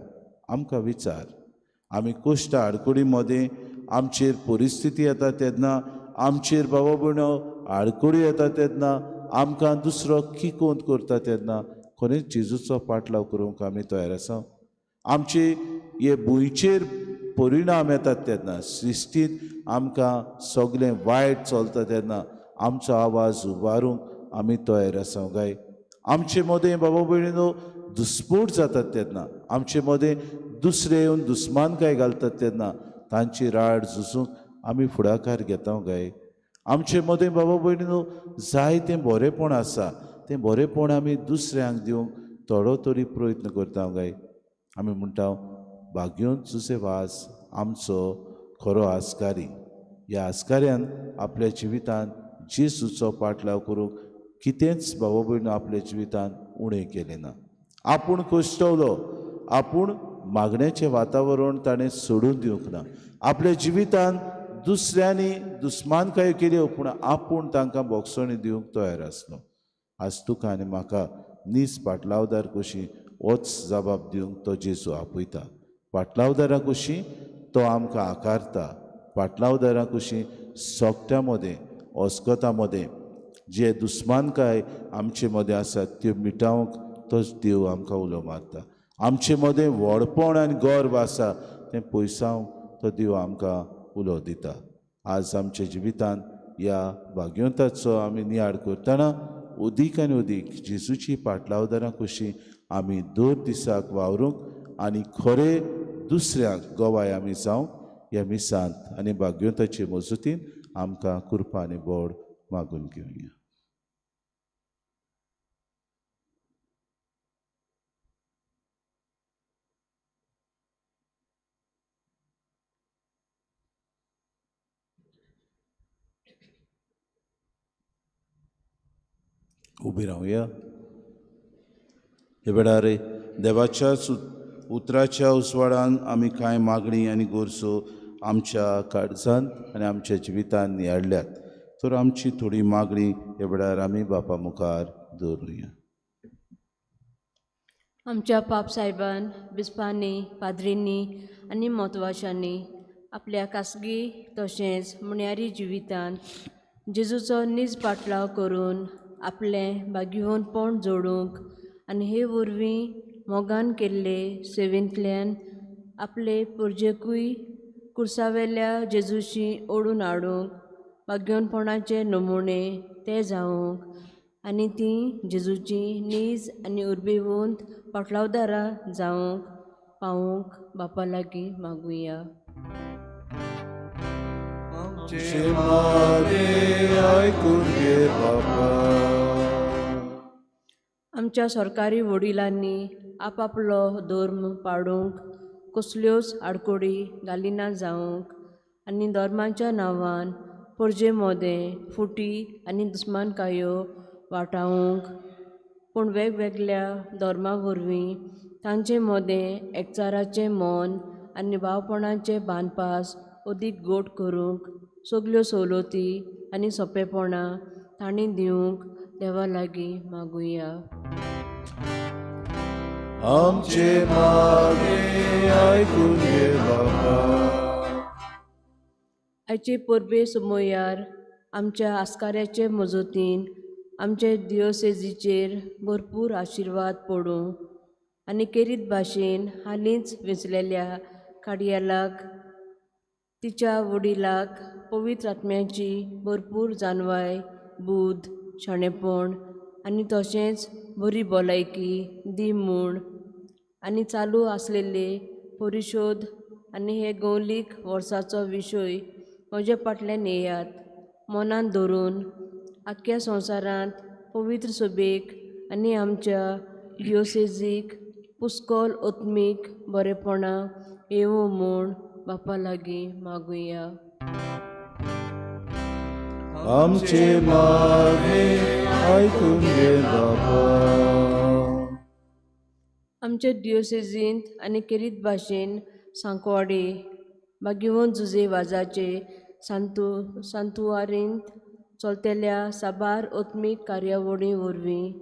आमकां विचार, आमी कश्ट आडकुडी मदें आमचेर परिस्थिती येता तेन्ना, आमचेर बाबा भयणो आडकुडी येता तेन्ना, आमकां दुसरो किकोंत करता तेन्ना खरेंच जेजूचो पाटलाव करूंक आमी तयार आसा. आमचे हे भुंयचेर परिणाम येतात तेन्ना, सृश्टींत आमकां सगळें वायट चलता तेन्ना आमचो आवाज उबारूंक आमी तयार आसा काय? आमचे मदें बाबा भयणीनो दुस्पोट जातात तेन्ना, आमचे मदें दुसरे येवन दुस्मानकाय घालतात तेन्ना तांची राड झुजूंक आमी फुडाकार घेता काय? आमचे मदें बाबा भयणीनो जाय तें बरेंपण आसा, तें बरेंपण आमी दुसऱ्यांक दिवंक थोडो तरी प्रयत्न करता काय? आमी म्हणटा भाग्यवंत जुसेफ आज आमचो खरो आस्कारी. ह्या आस्काऱ्यान आपल्या जिवितान जेजूचो पाटलाव करूंक कितेंच बाबा भयणीनो आपल्या जिवितान उणें केलें ना. आपूण कश्टवलो, आपूण मागण्याचें वातावरण ताणें सोडून दिवंक ना. आपल्या जिवितान दुसऱ्यांनी दुस्मानकायो केल्यो पूण आपूण तांकां बोगसणी दिवंक तयार आसलो. आज तुका आनी म्हाका नीज पाटलावदार कशी होच जबाब दिवंक तो जेजू आपयता. पाटलावदारा कुशी तो आमकां आकारता. पाटलावदारा कुशी सोकट्या मदें अस्कता मदें जे दुस्मानकाय आमचे मदें आसात त्यो मिटावंक तोच देव आमकां उलो मारता. आमचे मदें व्हडपण आनी गर्व आसा तें पयसावंक तो देव आमकां उलो दिता. आज आमच्या जिवितांत ह्या भाग्यवंताचो आमी नियाळ करतना अदीक आनी अदीक जेजूची पाटलावदारां कुशी आमी दर दिसाक वावरूंक आनी खरे दुसऱ्यांक गवाय आमी जावंक ह्या मिसांत आनी भाग्यवंताचे मजतीन आमकां कृपा आनी बोड मागून घेवया. उबी रावया. हे वेळार देवाच्या उतराच्या उजवाडान आमी कांय मागणी आनी गरजो आमच्या काळजांत आनी आमच्या जिवितांत नियाळ्ळ्यात, तर आमची थोडी मागणी हे वेळार आमी बापा मुखार दवरुया. आमच्या पाप साहेबान, बिस्पांनी, पाद्रींनी आनी म्हत्वाशांनी आपल्या खासगी तशेंच मुण्यारी जिवितांत जेजूचो नीज पाटलाव करून आपलें भाग्यवंतपण जोडूंक आनी हे वरवीं मोगान केल्ले सेवेंतल्यान आपले पुरजेकूय कुर्सावेल्या जेजूशी ओडून हाडूंक भाग्यवंतपणाचे नमुने ते जावंक आनी तीं जेजूची नीज आनी उर्बेवंत पाटलावदारां जावंक पावूंक बापा लागीं मागुया. आमच्या सरकारी वडिलांनी आपापलो धर्म पाडूंक कसल्योच आडकोडी घालिना जावंक आनी धर्माच्या नांवान परजे मोदें फुटी आनी दुस्मानकायो वाटावंक, पूण वेगवेगळ्या धर्मा वरवीं तांचे मोदें एकचाराचें मन आनी भावपणाचें बांदपास अदीक गोड करूंक सगल्यो सवलती आनी सोंपेपणां तांणी दिवंक देवा लागीं मागुया. आमचे मागणें आयकून घे बाबा. आयचे परबे समयार आमच्या आस्काऱ्याचे मजतीन आमचे दियोसेजीचेर भरपूर आशिर्वाद पडूं आनी केरीत भाशेन हालींच वेंचलेल्या काडयेलाक तिच्या वडिलाक पवित्र आत्म्याची भरपूर जाणवाय, बूद, शाणेपण आनी तशेंच बरी भलायकी दी म्हूण आनी चालू आसलेले परिशोध आनी हे गौलीक वर्साचो विशय म्हजे फाटल्यान येयात मनांत धरून आख्ख्या संवसारांत पवित्र सभेक आनी आमच्या दियोसेजीक पुस्कोल आत्मीक बरेपणां येवं म्हूण बापा लागीं मागुया. आमचे मागणें आयकून घे बाबा. आमच्या दियोसेजींत आनी केरीत भाशेन सांकवाडे भाग्यवंत जुजे वाजाचे सांतुवारींत चलतल्या साबार आत्मीक कार्यावळी वरवीं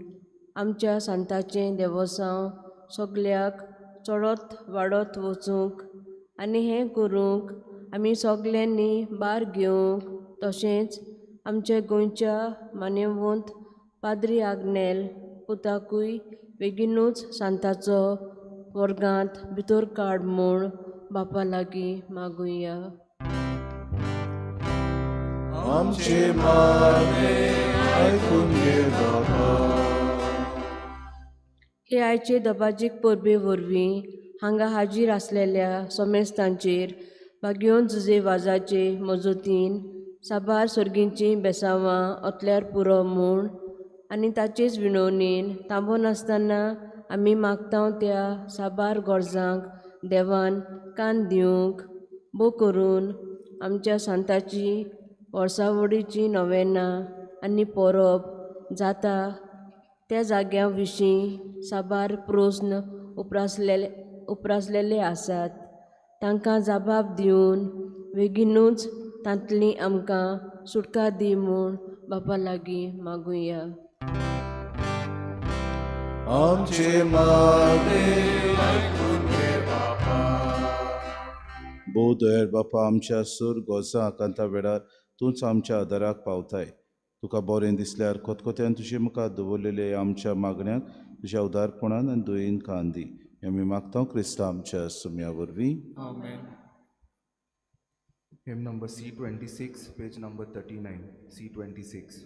आमच्या सांताचें देवोसांव सगल्याक चडत वाडत वचूंक आनी हें करूंक आमी सगल्यांनी भार घेवंक तशेंच आमच्या गोंयच्या मान्यवंत पाद्री आग्नेल पुताकूय बेगीनूच सांताचो वर्गांत भितर काड म्हूण बापा लागीं मागुया. आमचे मागणें आयकून घे बाबा. हे आयचे दबाजीक परबे वरवीं हांगा हाजीर आसलेल्या समेस्तांचेर भाग्यवंत जुजे वाजाचे मजतीन साबार सर्गींचीं बेसांवां ओतल्यार पुरो म्हूण आनी ताचेच विनवणेन तांबो नासतना आमी मागता त्या साबार गरजांक देवान कान दिवंक बो करून आमच्या सांताची वर्सावडीची नवेनां आनी परब जाता त्या जाग्यां विशीं साबार प्रस्न उप्रासलेले आसात तांकां जबाब दिवन बेगीनूच तांतली आमकां सुटका दी म्हूण बापा लागीं मागुया. आमचे मागणें आयकून घे बाबा. भोव दयाळ बापा, आमच्या सूर गोजां आकांता वेळार तूंच आमच्या आदाराक पावताय. तुका बरें दिसल्यार खतखत्यान तुजे मुखार दवरलेले आमच्या मागण्यांक तुज्या उदारपणान आनी दयेन कान दी. आमी मागता क्रिस्ता आमच्या सुम्या वरवीं. आमेन. Hymn number C26, page number 39, C26.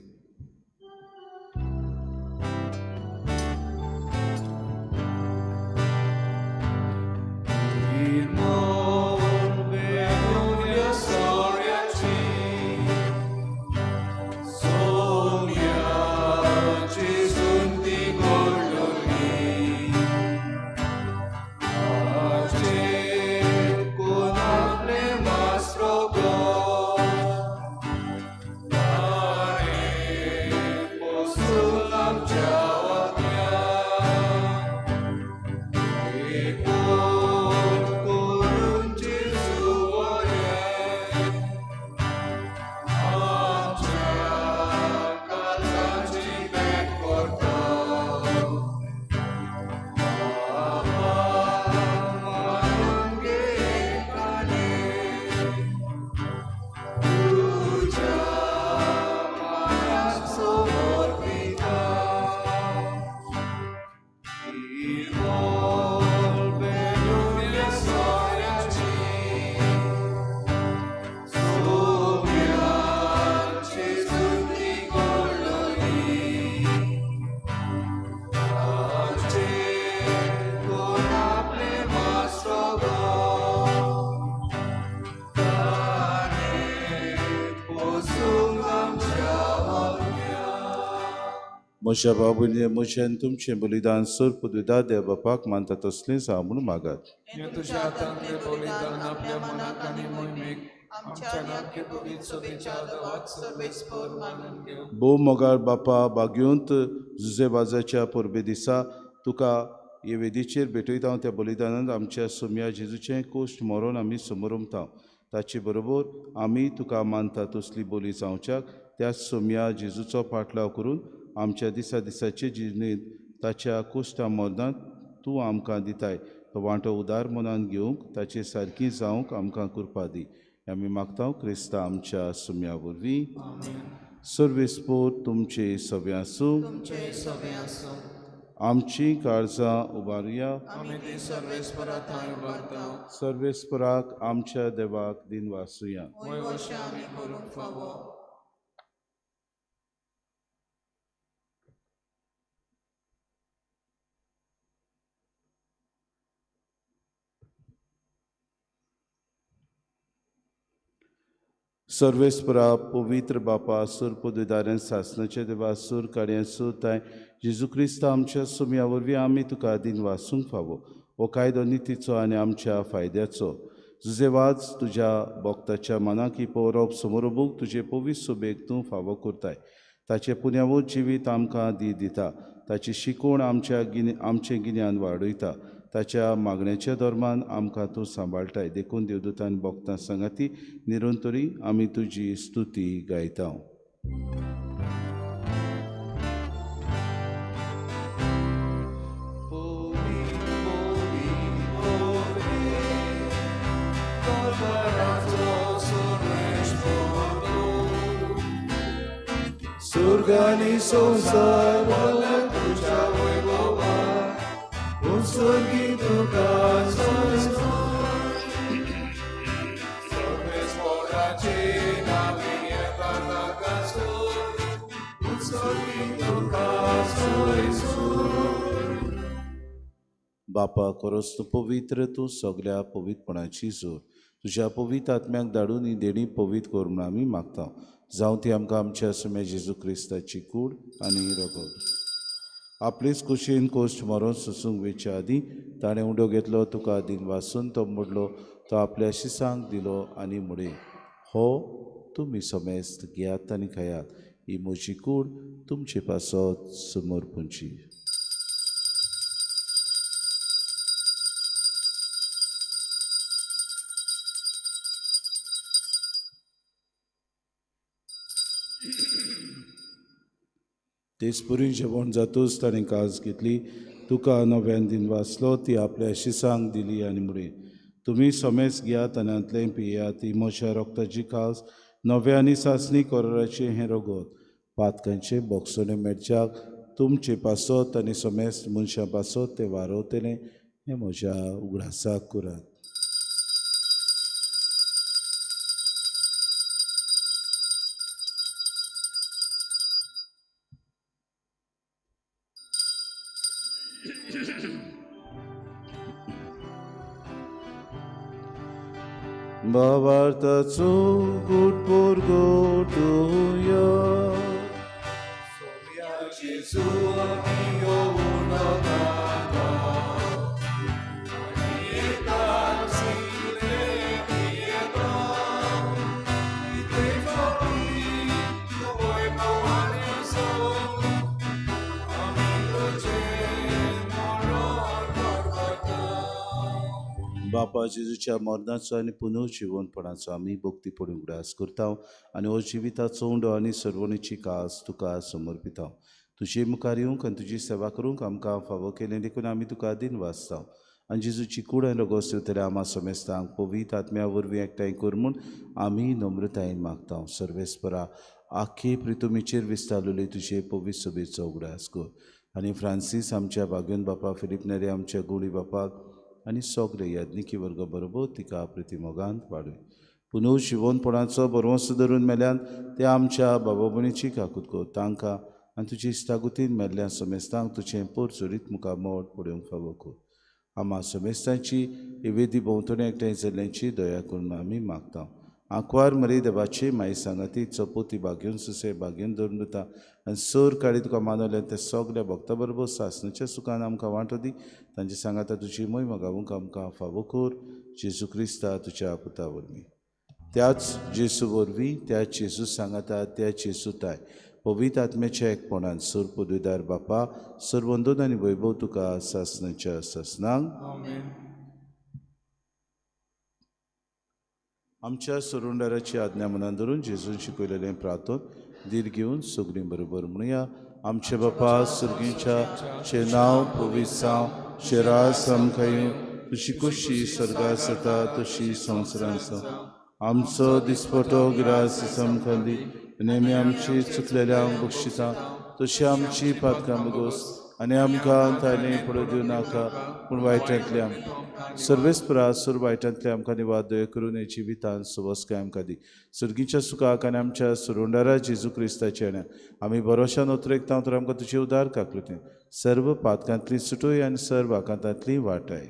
म्हज्या बाबुले म्हजें तुमचें बलिदान सर पदवीदार देव बापाक मानता तसलें जावं म्हणून मागात. तुज्या हातांतलें बलिदान आपल्या मनाक आनी मोहिमेक आमच्या भोव मोगाळ बापा, बागयोंत जुजेबाजाच्या परबे दिसा तुका हे वेदीचेर भेटयता. त्या बलिदानांत आमच्या सोम्या जेजूचें कोश्ट मरोन आमी समोरमता. ताचे बरोबर आमी तुका मानता तसली बोली जावच्याक त्या सोम्या जेजूचो पाटलाव करून आमच्या दिसा दिसाचे जिणेंत ताच्या कोश्टा मरणांत तूं आमकां दिताय तो वांटो उदार मनान घेवंक ताचे सारकी जावंक आमकां कृपा दी. आमी मागता क्रिस्ता आमच्या सुम्या वरवीं. सर्वेस्पोर तुमचे सगळे आसूं. आमची काळजां उबारुया. सर्वेस्पराक आमच्या देवाक दिन वासुया. सर्वेस्परा पवित्र बापा, सूर पदवीदारान सासनाचे देवा, सूर काड्यां सूर ताय जेजू क्रिस्ता आमच्या सुम्या वरवीं आमी तुका दिन वासूंक फावो. हो कायदो नितीचो आनी आमच्या फायद्याचो. जुजेवाज तुज्या भक्ताच्या मनाक ही पवरोप समोरबूक तुजे पवित्र सोबेक तूं फावो करताय. ताचें पुण्यावत जिवीत आमकां दी दिता. ताची शिकवण आमचें गिन्यान वाडयता. ताच्या मागण्याच्या धर्मान आमकां तूं सांबाळटाय. देखून देवदूतान भक्तां सांगाती निरंतरी आमी तुजी स्तुती गायता. सुर्गानी संवसार भरला तुज्या वैभवान, उत्सर्गी तुका सर्वेस्पराचे नांवे येता ताका सोय, उत्सर्गी तुका सोय सोय. बापा, खरोच तूं पवित्र, तूं सगळ्या पवित्रपणाची जोर. तुज्या पवित्र आत्म्याक धाडून ही देणी पवित्र कर म्हूण आमी मागता. जावं ती आमकां आमच्या सुम्या जेजू क्रिस्ताची कूड आनी रगत. आपलेच कुशीन कोश्ट मरोन सोसूंक वेच्या आदीं ताणें उडो घेतलो, तुका दिन वासून तो मोडलो, तो आपल्या शिसांक दिलो आनी म्हणलें, हो तुमी समेस्त घेयात आनी खायात, ही म्हजी कूड तुमचे पासत समर्पूंची. तेचपरी जेवण जातूच ताणें काज घेतली, तुका नव्यान दिन वाचलो, ती आपल्या शिसांक दिली आनी म्हणलें, तुमी समेस घेयात आनी हांतलें पियात. ही म्हज्या रोगताची खास नव्या आनी सासणी कराराचें हें रगत पातकांचे बोगसणे मेळच्याक तुमचे पासत आनी समेस मनशां पासत तें वारवतलें हें म्हज्या उगडासाक करात. भावार्थाचो गुट परगटुया. सोम्या जेजू आमी येवूं नाका आनी एकाच शिले पियेता इतलेचो तूं वैभवान आसा आमी तुजें मरण परगटा. बापा जेजूच्या मरणाचो आनी पुनर्जिवनपणाचो आमी भक्तीपणी उगडास करता आनी हो जिविताचो उंडो आनी सर्वणीची कास तुका समर्पिता. तुजे मुखार येवंक आनी तुजी सेवा करूंक आमकां फावो केलें देखून आमी तुका दिन वाचता आनी जेजूची कूड आनी रोगोस दिवतले आमा समेस्तांक पवित्र आत्म्या वरवीं एकठांय कर म्हूण आमी नम्रतायेन मागता. सर्वेस्परा आख्खी प्रितुमीचेर विस्तारलेली तुजे पवित्र सभेचो उगडास कर आनी फ्रांसीस आमच्या भाग्योन बापा, फिलीप नेरे आमच्या गुणी बापाक आनी सगळे याज्ञिकी वर्ग बरोबर तिका प्रितिमोगान वाडय. पुनर्जिवनपणाचो भरवंसो धरून मेल्यान ते आमच्या बाबा भयणीची काकूत कर. तांकां आनी तुजी इश्टागतीन मेल्ल्या समेस्तांक तुजें पोरचोरीत मुखार मोड पळोवंक फावो कर. आमा समेस्तांची ही वेदी भोंवतणी एकठांय जाल्ल्यांची दया करून आमी मागता. आंकवार मरी देवाची माई सांगाती चपोती भाग्योन सुसे भाग्योन धरून दिता आनी सर काळी तुका मानवलें ते सगल्या भक्ता बरोबर सासणाच्या सुखान आमकां वांटो दी. तांचे सांगाता तुजी मोहिमा गावूंक आमकां फावो कर. जेजू क्रिस्ता तुज्या पुता वरवीं, त्याच जेजू वरवीं, त्याच जेजू सांगाता, त्याच जेजू ताय पवित्र आत्म्याच्या एकपणान सर पदवीदार बापा सर्वंदन आनी वैभव तुका सासणाच्या सासणांक. आमच्या सरुंडाराची आज्ञा मनान धरून जेजून शिकयलेलें प्रार्थन धीर घेवन सगळीं बरोबर म्हणुया. आमचे बापा सर्गीच्या चे नांव पवित्र जावं, चे राज आमकां येवं, तुजी खोशी स्वर्गांत जाता तशी संवसारांत जावं. आमचो दिसपटो ग्रास आमकां दी आनी आमी आमची चुकलेल्यांक बक्षिता तशी आमची पातकां बगोस आनी आमकां ताणें पडूं दिवं नाका पूण वायटांतले आमकां सर्वेस्परा सर वायटांतले आमकां निवाद दया करून हे जिवितान सुबसकाय आमकां दी. सर्गीच्या सुखाक आनी आमच्या सुरुंडारा जेजू क्रिस्ताच्या आमी भरोशान उतरेकता तर आमकां तुजे उदार काकलुतें सर्व पातकांतली सुटोय आनी सर्व आकांतांतली वाटाय.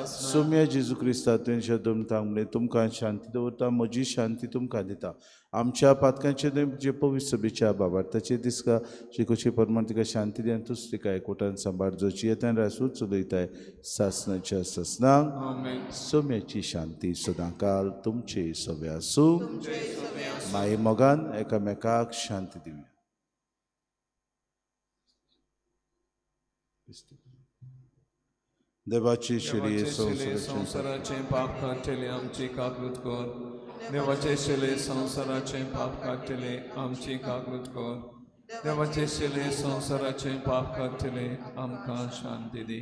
सोम्या जेजू क्रिस्ता तुवें दमतांक म्हणलें तुमकां शांती दवरता, म्हजी शांती तुमकां दिता. आमच्या पातकांचे न्हय जे पवित्र सभेच्या बाबार्थाचे दिसका शिकोवचे प्रमाण तिका शांती दी आनी तूच तिका एकवटान सांबाळ जो जियेतान रासूच चलयताय सासणाच्या सासणाक. सोम्याची शांती सदांकाल तुमचे सवे आसूं. माये मोगान एकामेकाक शांती दिवया. देवाची शिरी संवसाराचें पाप काडटले आमची काकूत कर. देवाचे शिले संवसाराचें पाप काडटले आमची काकूत कर. देवाचे शिले संवसाराचें पाप काडटले आमकां शांती दी.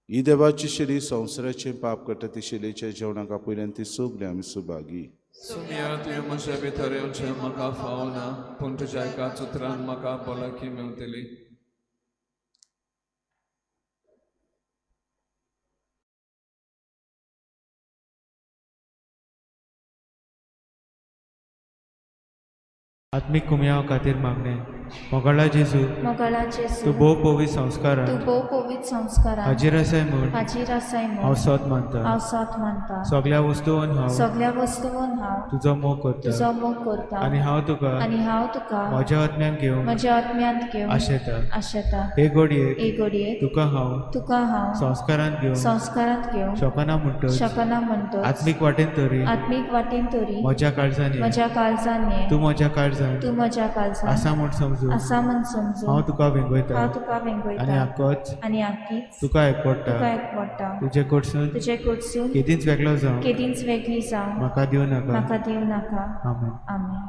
ही देवाची शिरी संवसाराचें पाप काडटा ती शिलेच्या जेवणाक आपयल्यान ती सगळी आमी सुभागी. सुम्या तुवें म्हज्या भितर येवचें म्हाका फावना पूण तुज्या एकाच उतरान म्हाका भलायकी मेवतली. आत्मीक कुमयाव खातीर मागणें. मोगाळा जेजू, तूं भोव पवित्र संस्कारान हाजीर आसाय म्हूण हांव सोद मानता. सगळ्या वस्तून हांव तुजो मोग करता आनी हांव तुका म्हज्या आत्म्यांत घेवंक आशेता. हे घडयेक तुका हांव संस्कारांत घेवंक शकना म्हणटच आत्मीक वाटेन तरी म्हज्या काळजान ये, तूं म्हज्या काळजान आसा म्हूण समजून हांव तुका वेंगयता आनी आक्कीच तुका एकवटा. तुजे कडसून केदींच वेगळो जावं म्हाका दिवं नाका. आमेन. आमेन.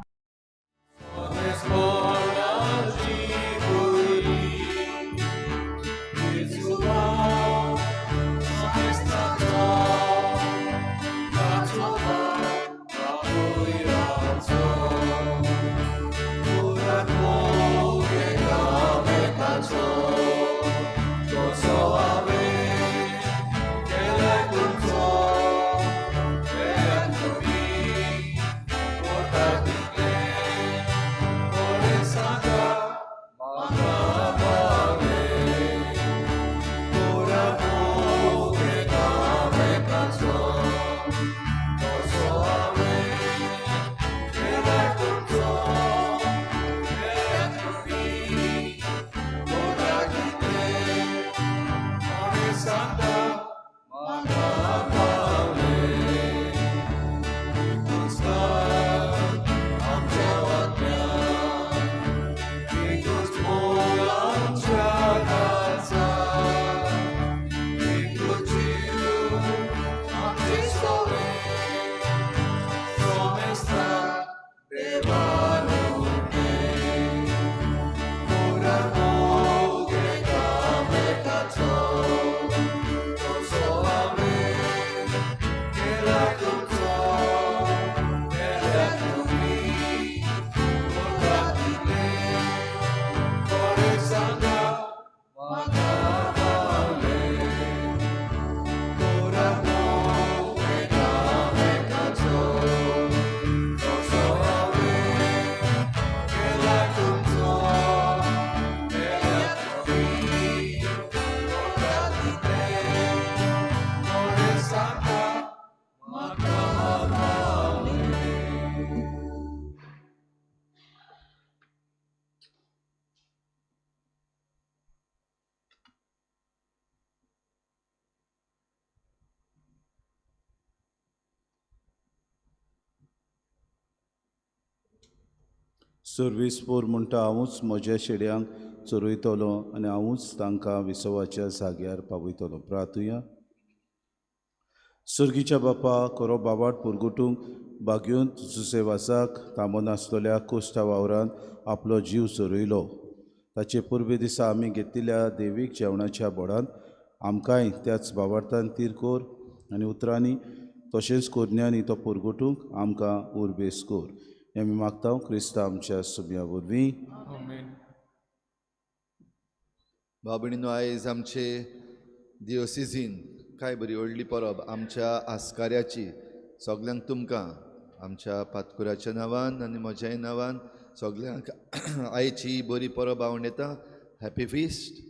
सर्वीस पोर म्हणटा, हांवूच म्हज्या शेड्यांक चरयतलो आनी हांवूच तांकां विसवाच्या जाग्यार पावयतलो. प्रार्थुया. सर्गीच्या बापा, खरो बावाट पुरगुटूंक बागयोंत जुसेवासाक थांबो नासतल्या कोश्टा वावरान आपलो जीव चरयलो. ताचे पुर्वे दिसा आमी घेतिल्ल्या देवीक जेवणाच्या बोडांत आमकांय त्याच बावार्थान तीर कोर आनी उतरांनी तशेंच कोरण्यांनी तो पुरगुटूंक आमकां उर्बेस कोर. हें आमी मागता क्रिस्ता आमच्या सुम्या वरवीं. भाव भयणीनो, आयज आमचे दियोसिजीन काय बरी व्हडली परब आमच्या आस्काऱ्याची. सगल्यांक तुमकां आमच्या पातकुराच्या नांवान आनी म्हज्याय नांवान सगल्यांक आयची बरी परब हांव येता. Happy feast.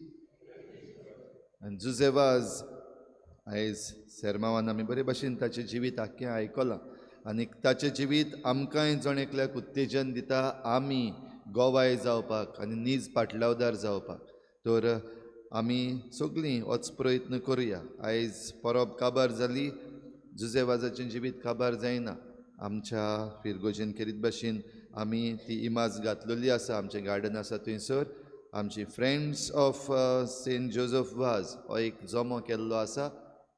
आनी जुजे वाज आयज सेरमावान आमी बरे भाशेन ताचें जिवीत आख्खें आयकलां आनी ताचें जिवीत आमकांय जण एकल्याक उत्तेजन दिता आमी गोवाय जावपाक आनी नीज पाटलावदार जावपाक. तर आमी सगळीं होच प्रयत्न करुया. आयज परब काबार जाली, जुजे वाजाचें जिवीत काबार जायना. आमच्या फिरगोजेन खेरीत भाशेन आमी ती इमाज घातलेली आसा. आमचें गार्डन आसा थंयसर आमची friends of Saint Joseph Vaz हो एक जमो केल्लो आसा.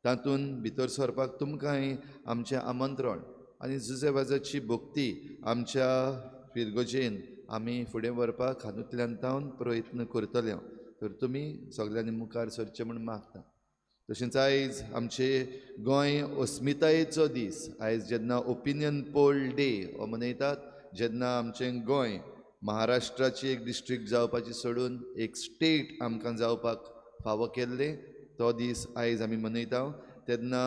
तातूंत भितर सरपाक तुमकांय आमचें आमंत्रण. आनी जुजे वाजाची भक्ती आमच्या फिरगोजेन आमी फुडें व्हरपाक हातूंतल्यान तावन प्रयत्न करतले. तर तुमी सगल्यांनी मुखार सरचें म्हूण मागता. तशेंच आयज आमचे गोंय अस्मितायेचो दीस. आयज जेन्ना ओपिनियन पोल डे हो मनयतात, जेन्ना आमचें गोंय महाराष्ट्राची एक डिस्ट्रिक्ट जावपाची सोडून एक स्टेट आमकां जावपाक फावो केल्लें तो दीस आयज आमी मनयता. तेन्ना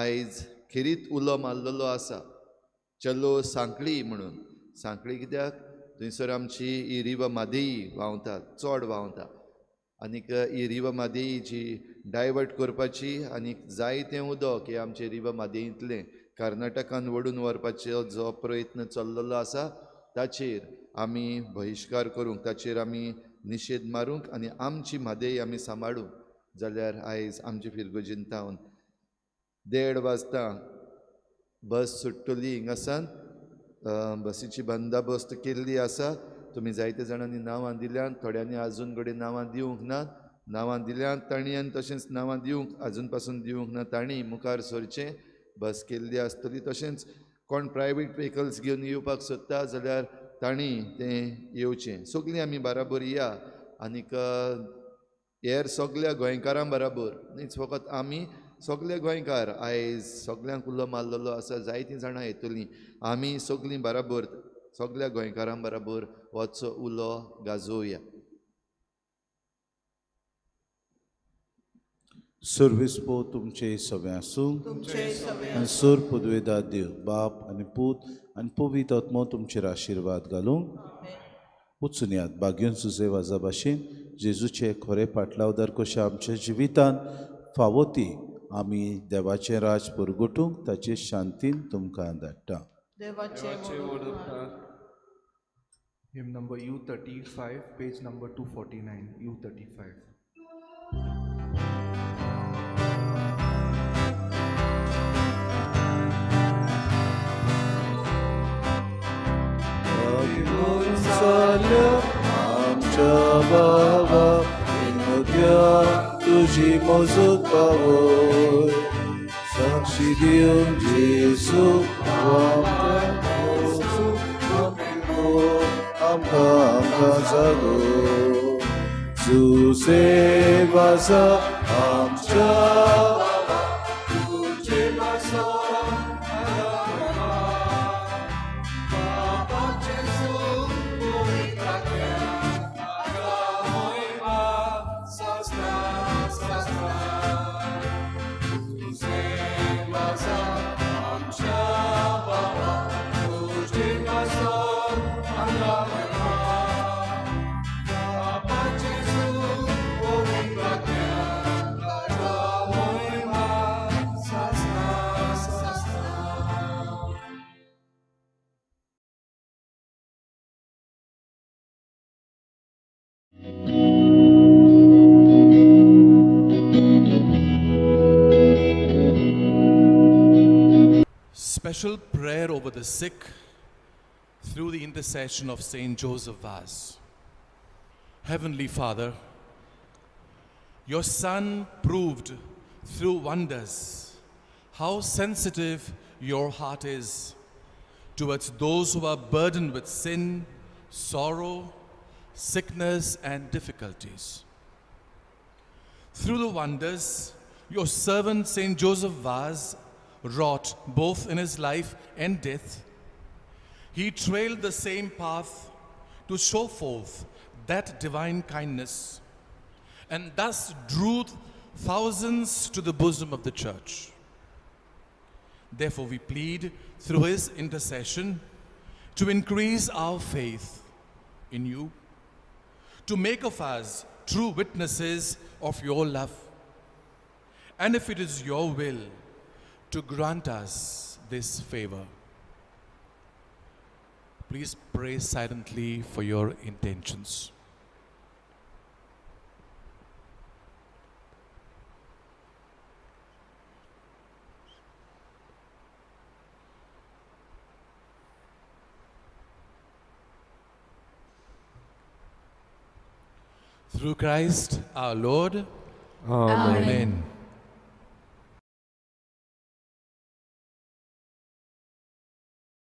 आयज खेरीत उलो मारलेलो आसा, चलो सांखळी म्हणून. सांखळी कित्याक? थंयसर आमची ही रिवा मादेई व्हांवता, चड व्हांवता. आनीक ही रिवा मादेई जी डायवर्ट करपाची आनीक जायतें उदक हें आमचें रिवा मादेईंतलें कर्नाटकान वडून व्हरपाचो जो प्रयत्न चल्लेलो आसा ताचेर आमी बहिश्कार करूंक, ताचेर आमी निशेध मारूंक आनी आमची म्हादेई आमी सांबाळूंक जाल्यार आयज आमची फिरगोजीन तावन 1:30 वाजता बस सुट्टली. हिंगासान बसीची बंदोबस्त केल्ली आसा. तुमी जायते जाणांनी नांवां दिल्यांत, थोड्यांनी आजून कडेन नांवां दिवंक ना. नांवां दिल्यांत तांणी आनी तशेंच नांवां दिवंक आजून पासून दिवंक ना तांणी मुखार सरचें. बस केल्ली आसतली. तशेंच कोण प्रायवेट व्हेकल्स घेवन येवपाक सोदता जाल्यार तांणी तें येवचें. सगळीं आमी बराबर या आनीक हेर सगल्या गोंयकारां बराबर न्हीच फकत आमी सगळे गोंयकार आयज सगल्यांक उलो मारलेलो आसा. जायतीं जाणां येतलीं. आमी सगळीं बराबर सगल्या गोंयकारां बराबर होच उलो गाजोवया. सर्वीस पो तुमचे सगळे आसूं आनी सोर पुदवेदा देव बाप आनी पूत आनी पवित्र आत्मो तुमचेर आशिर्वाद घालूंक. वचून यात बागेवन सुजे वाजा भाशेन जेजूचे खरे पाटलावदार कशे आमच्या जिवितांत फावो ती आमी देवाचें राज परगटूंक ताचे शांतीन तुमकां धाडटा. Hymn number U35, page number 249, U35. आमच्या बाबा विनोद्या तुजी मजत पावय, साक्षी दिवन जेजू आमकां आमकां जागो. जुसे वासा आमच्या Special prayer over the sick, through the intercession of Saint Joseph Vaz. Heavenly Father, your Son proved through wonders how sensitive your heart is towards those who are burdened with sin, sorrow, sickness, and difficulties. Through the wonders, your servant Saint Joseph Vaz wrought both in his life and death. He trailed the same path to show forth that divine kindness and thus drew thousands to the bosom of the church. Therefore, we plead through his intercession to increase our faith in you, to make of us true witnesses of your love, and if it is your will, to grant us this favor. Please pray silently for your intentions. Through Christ our Lord. Amen. Amen.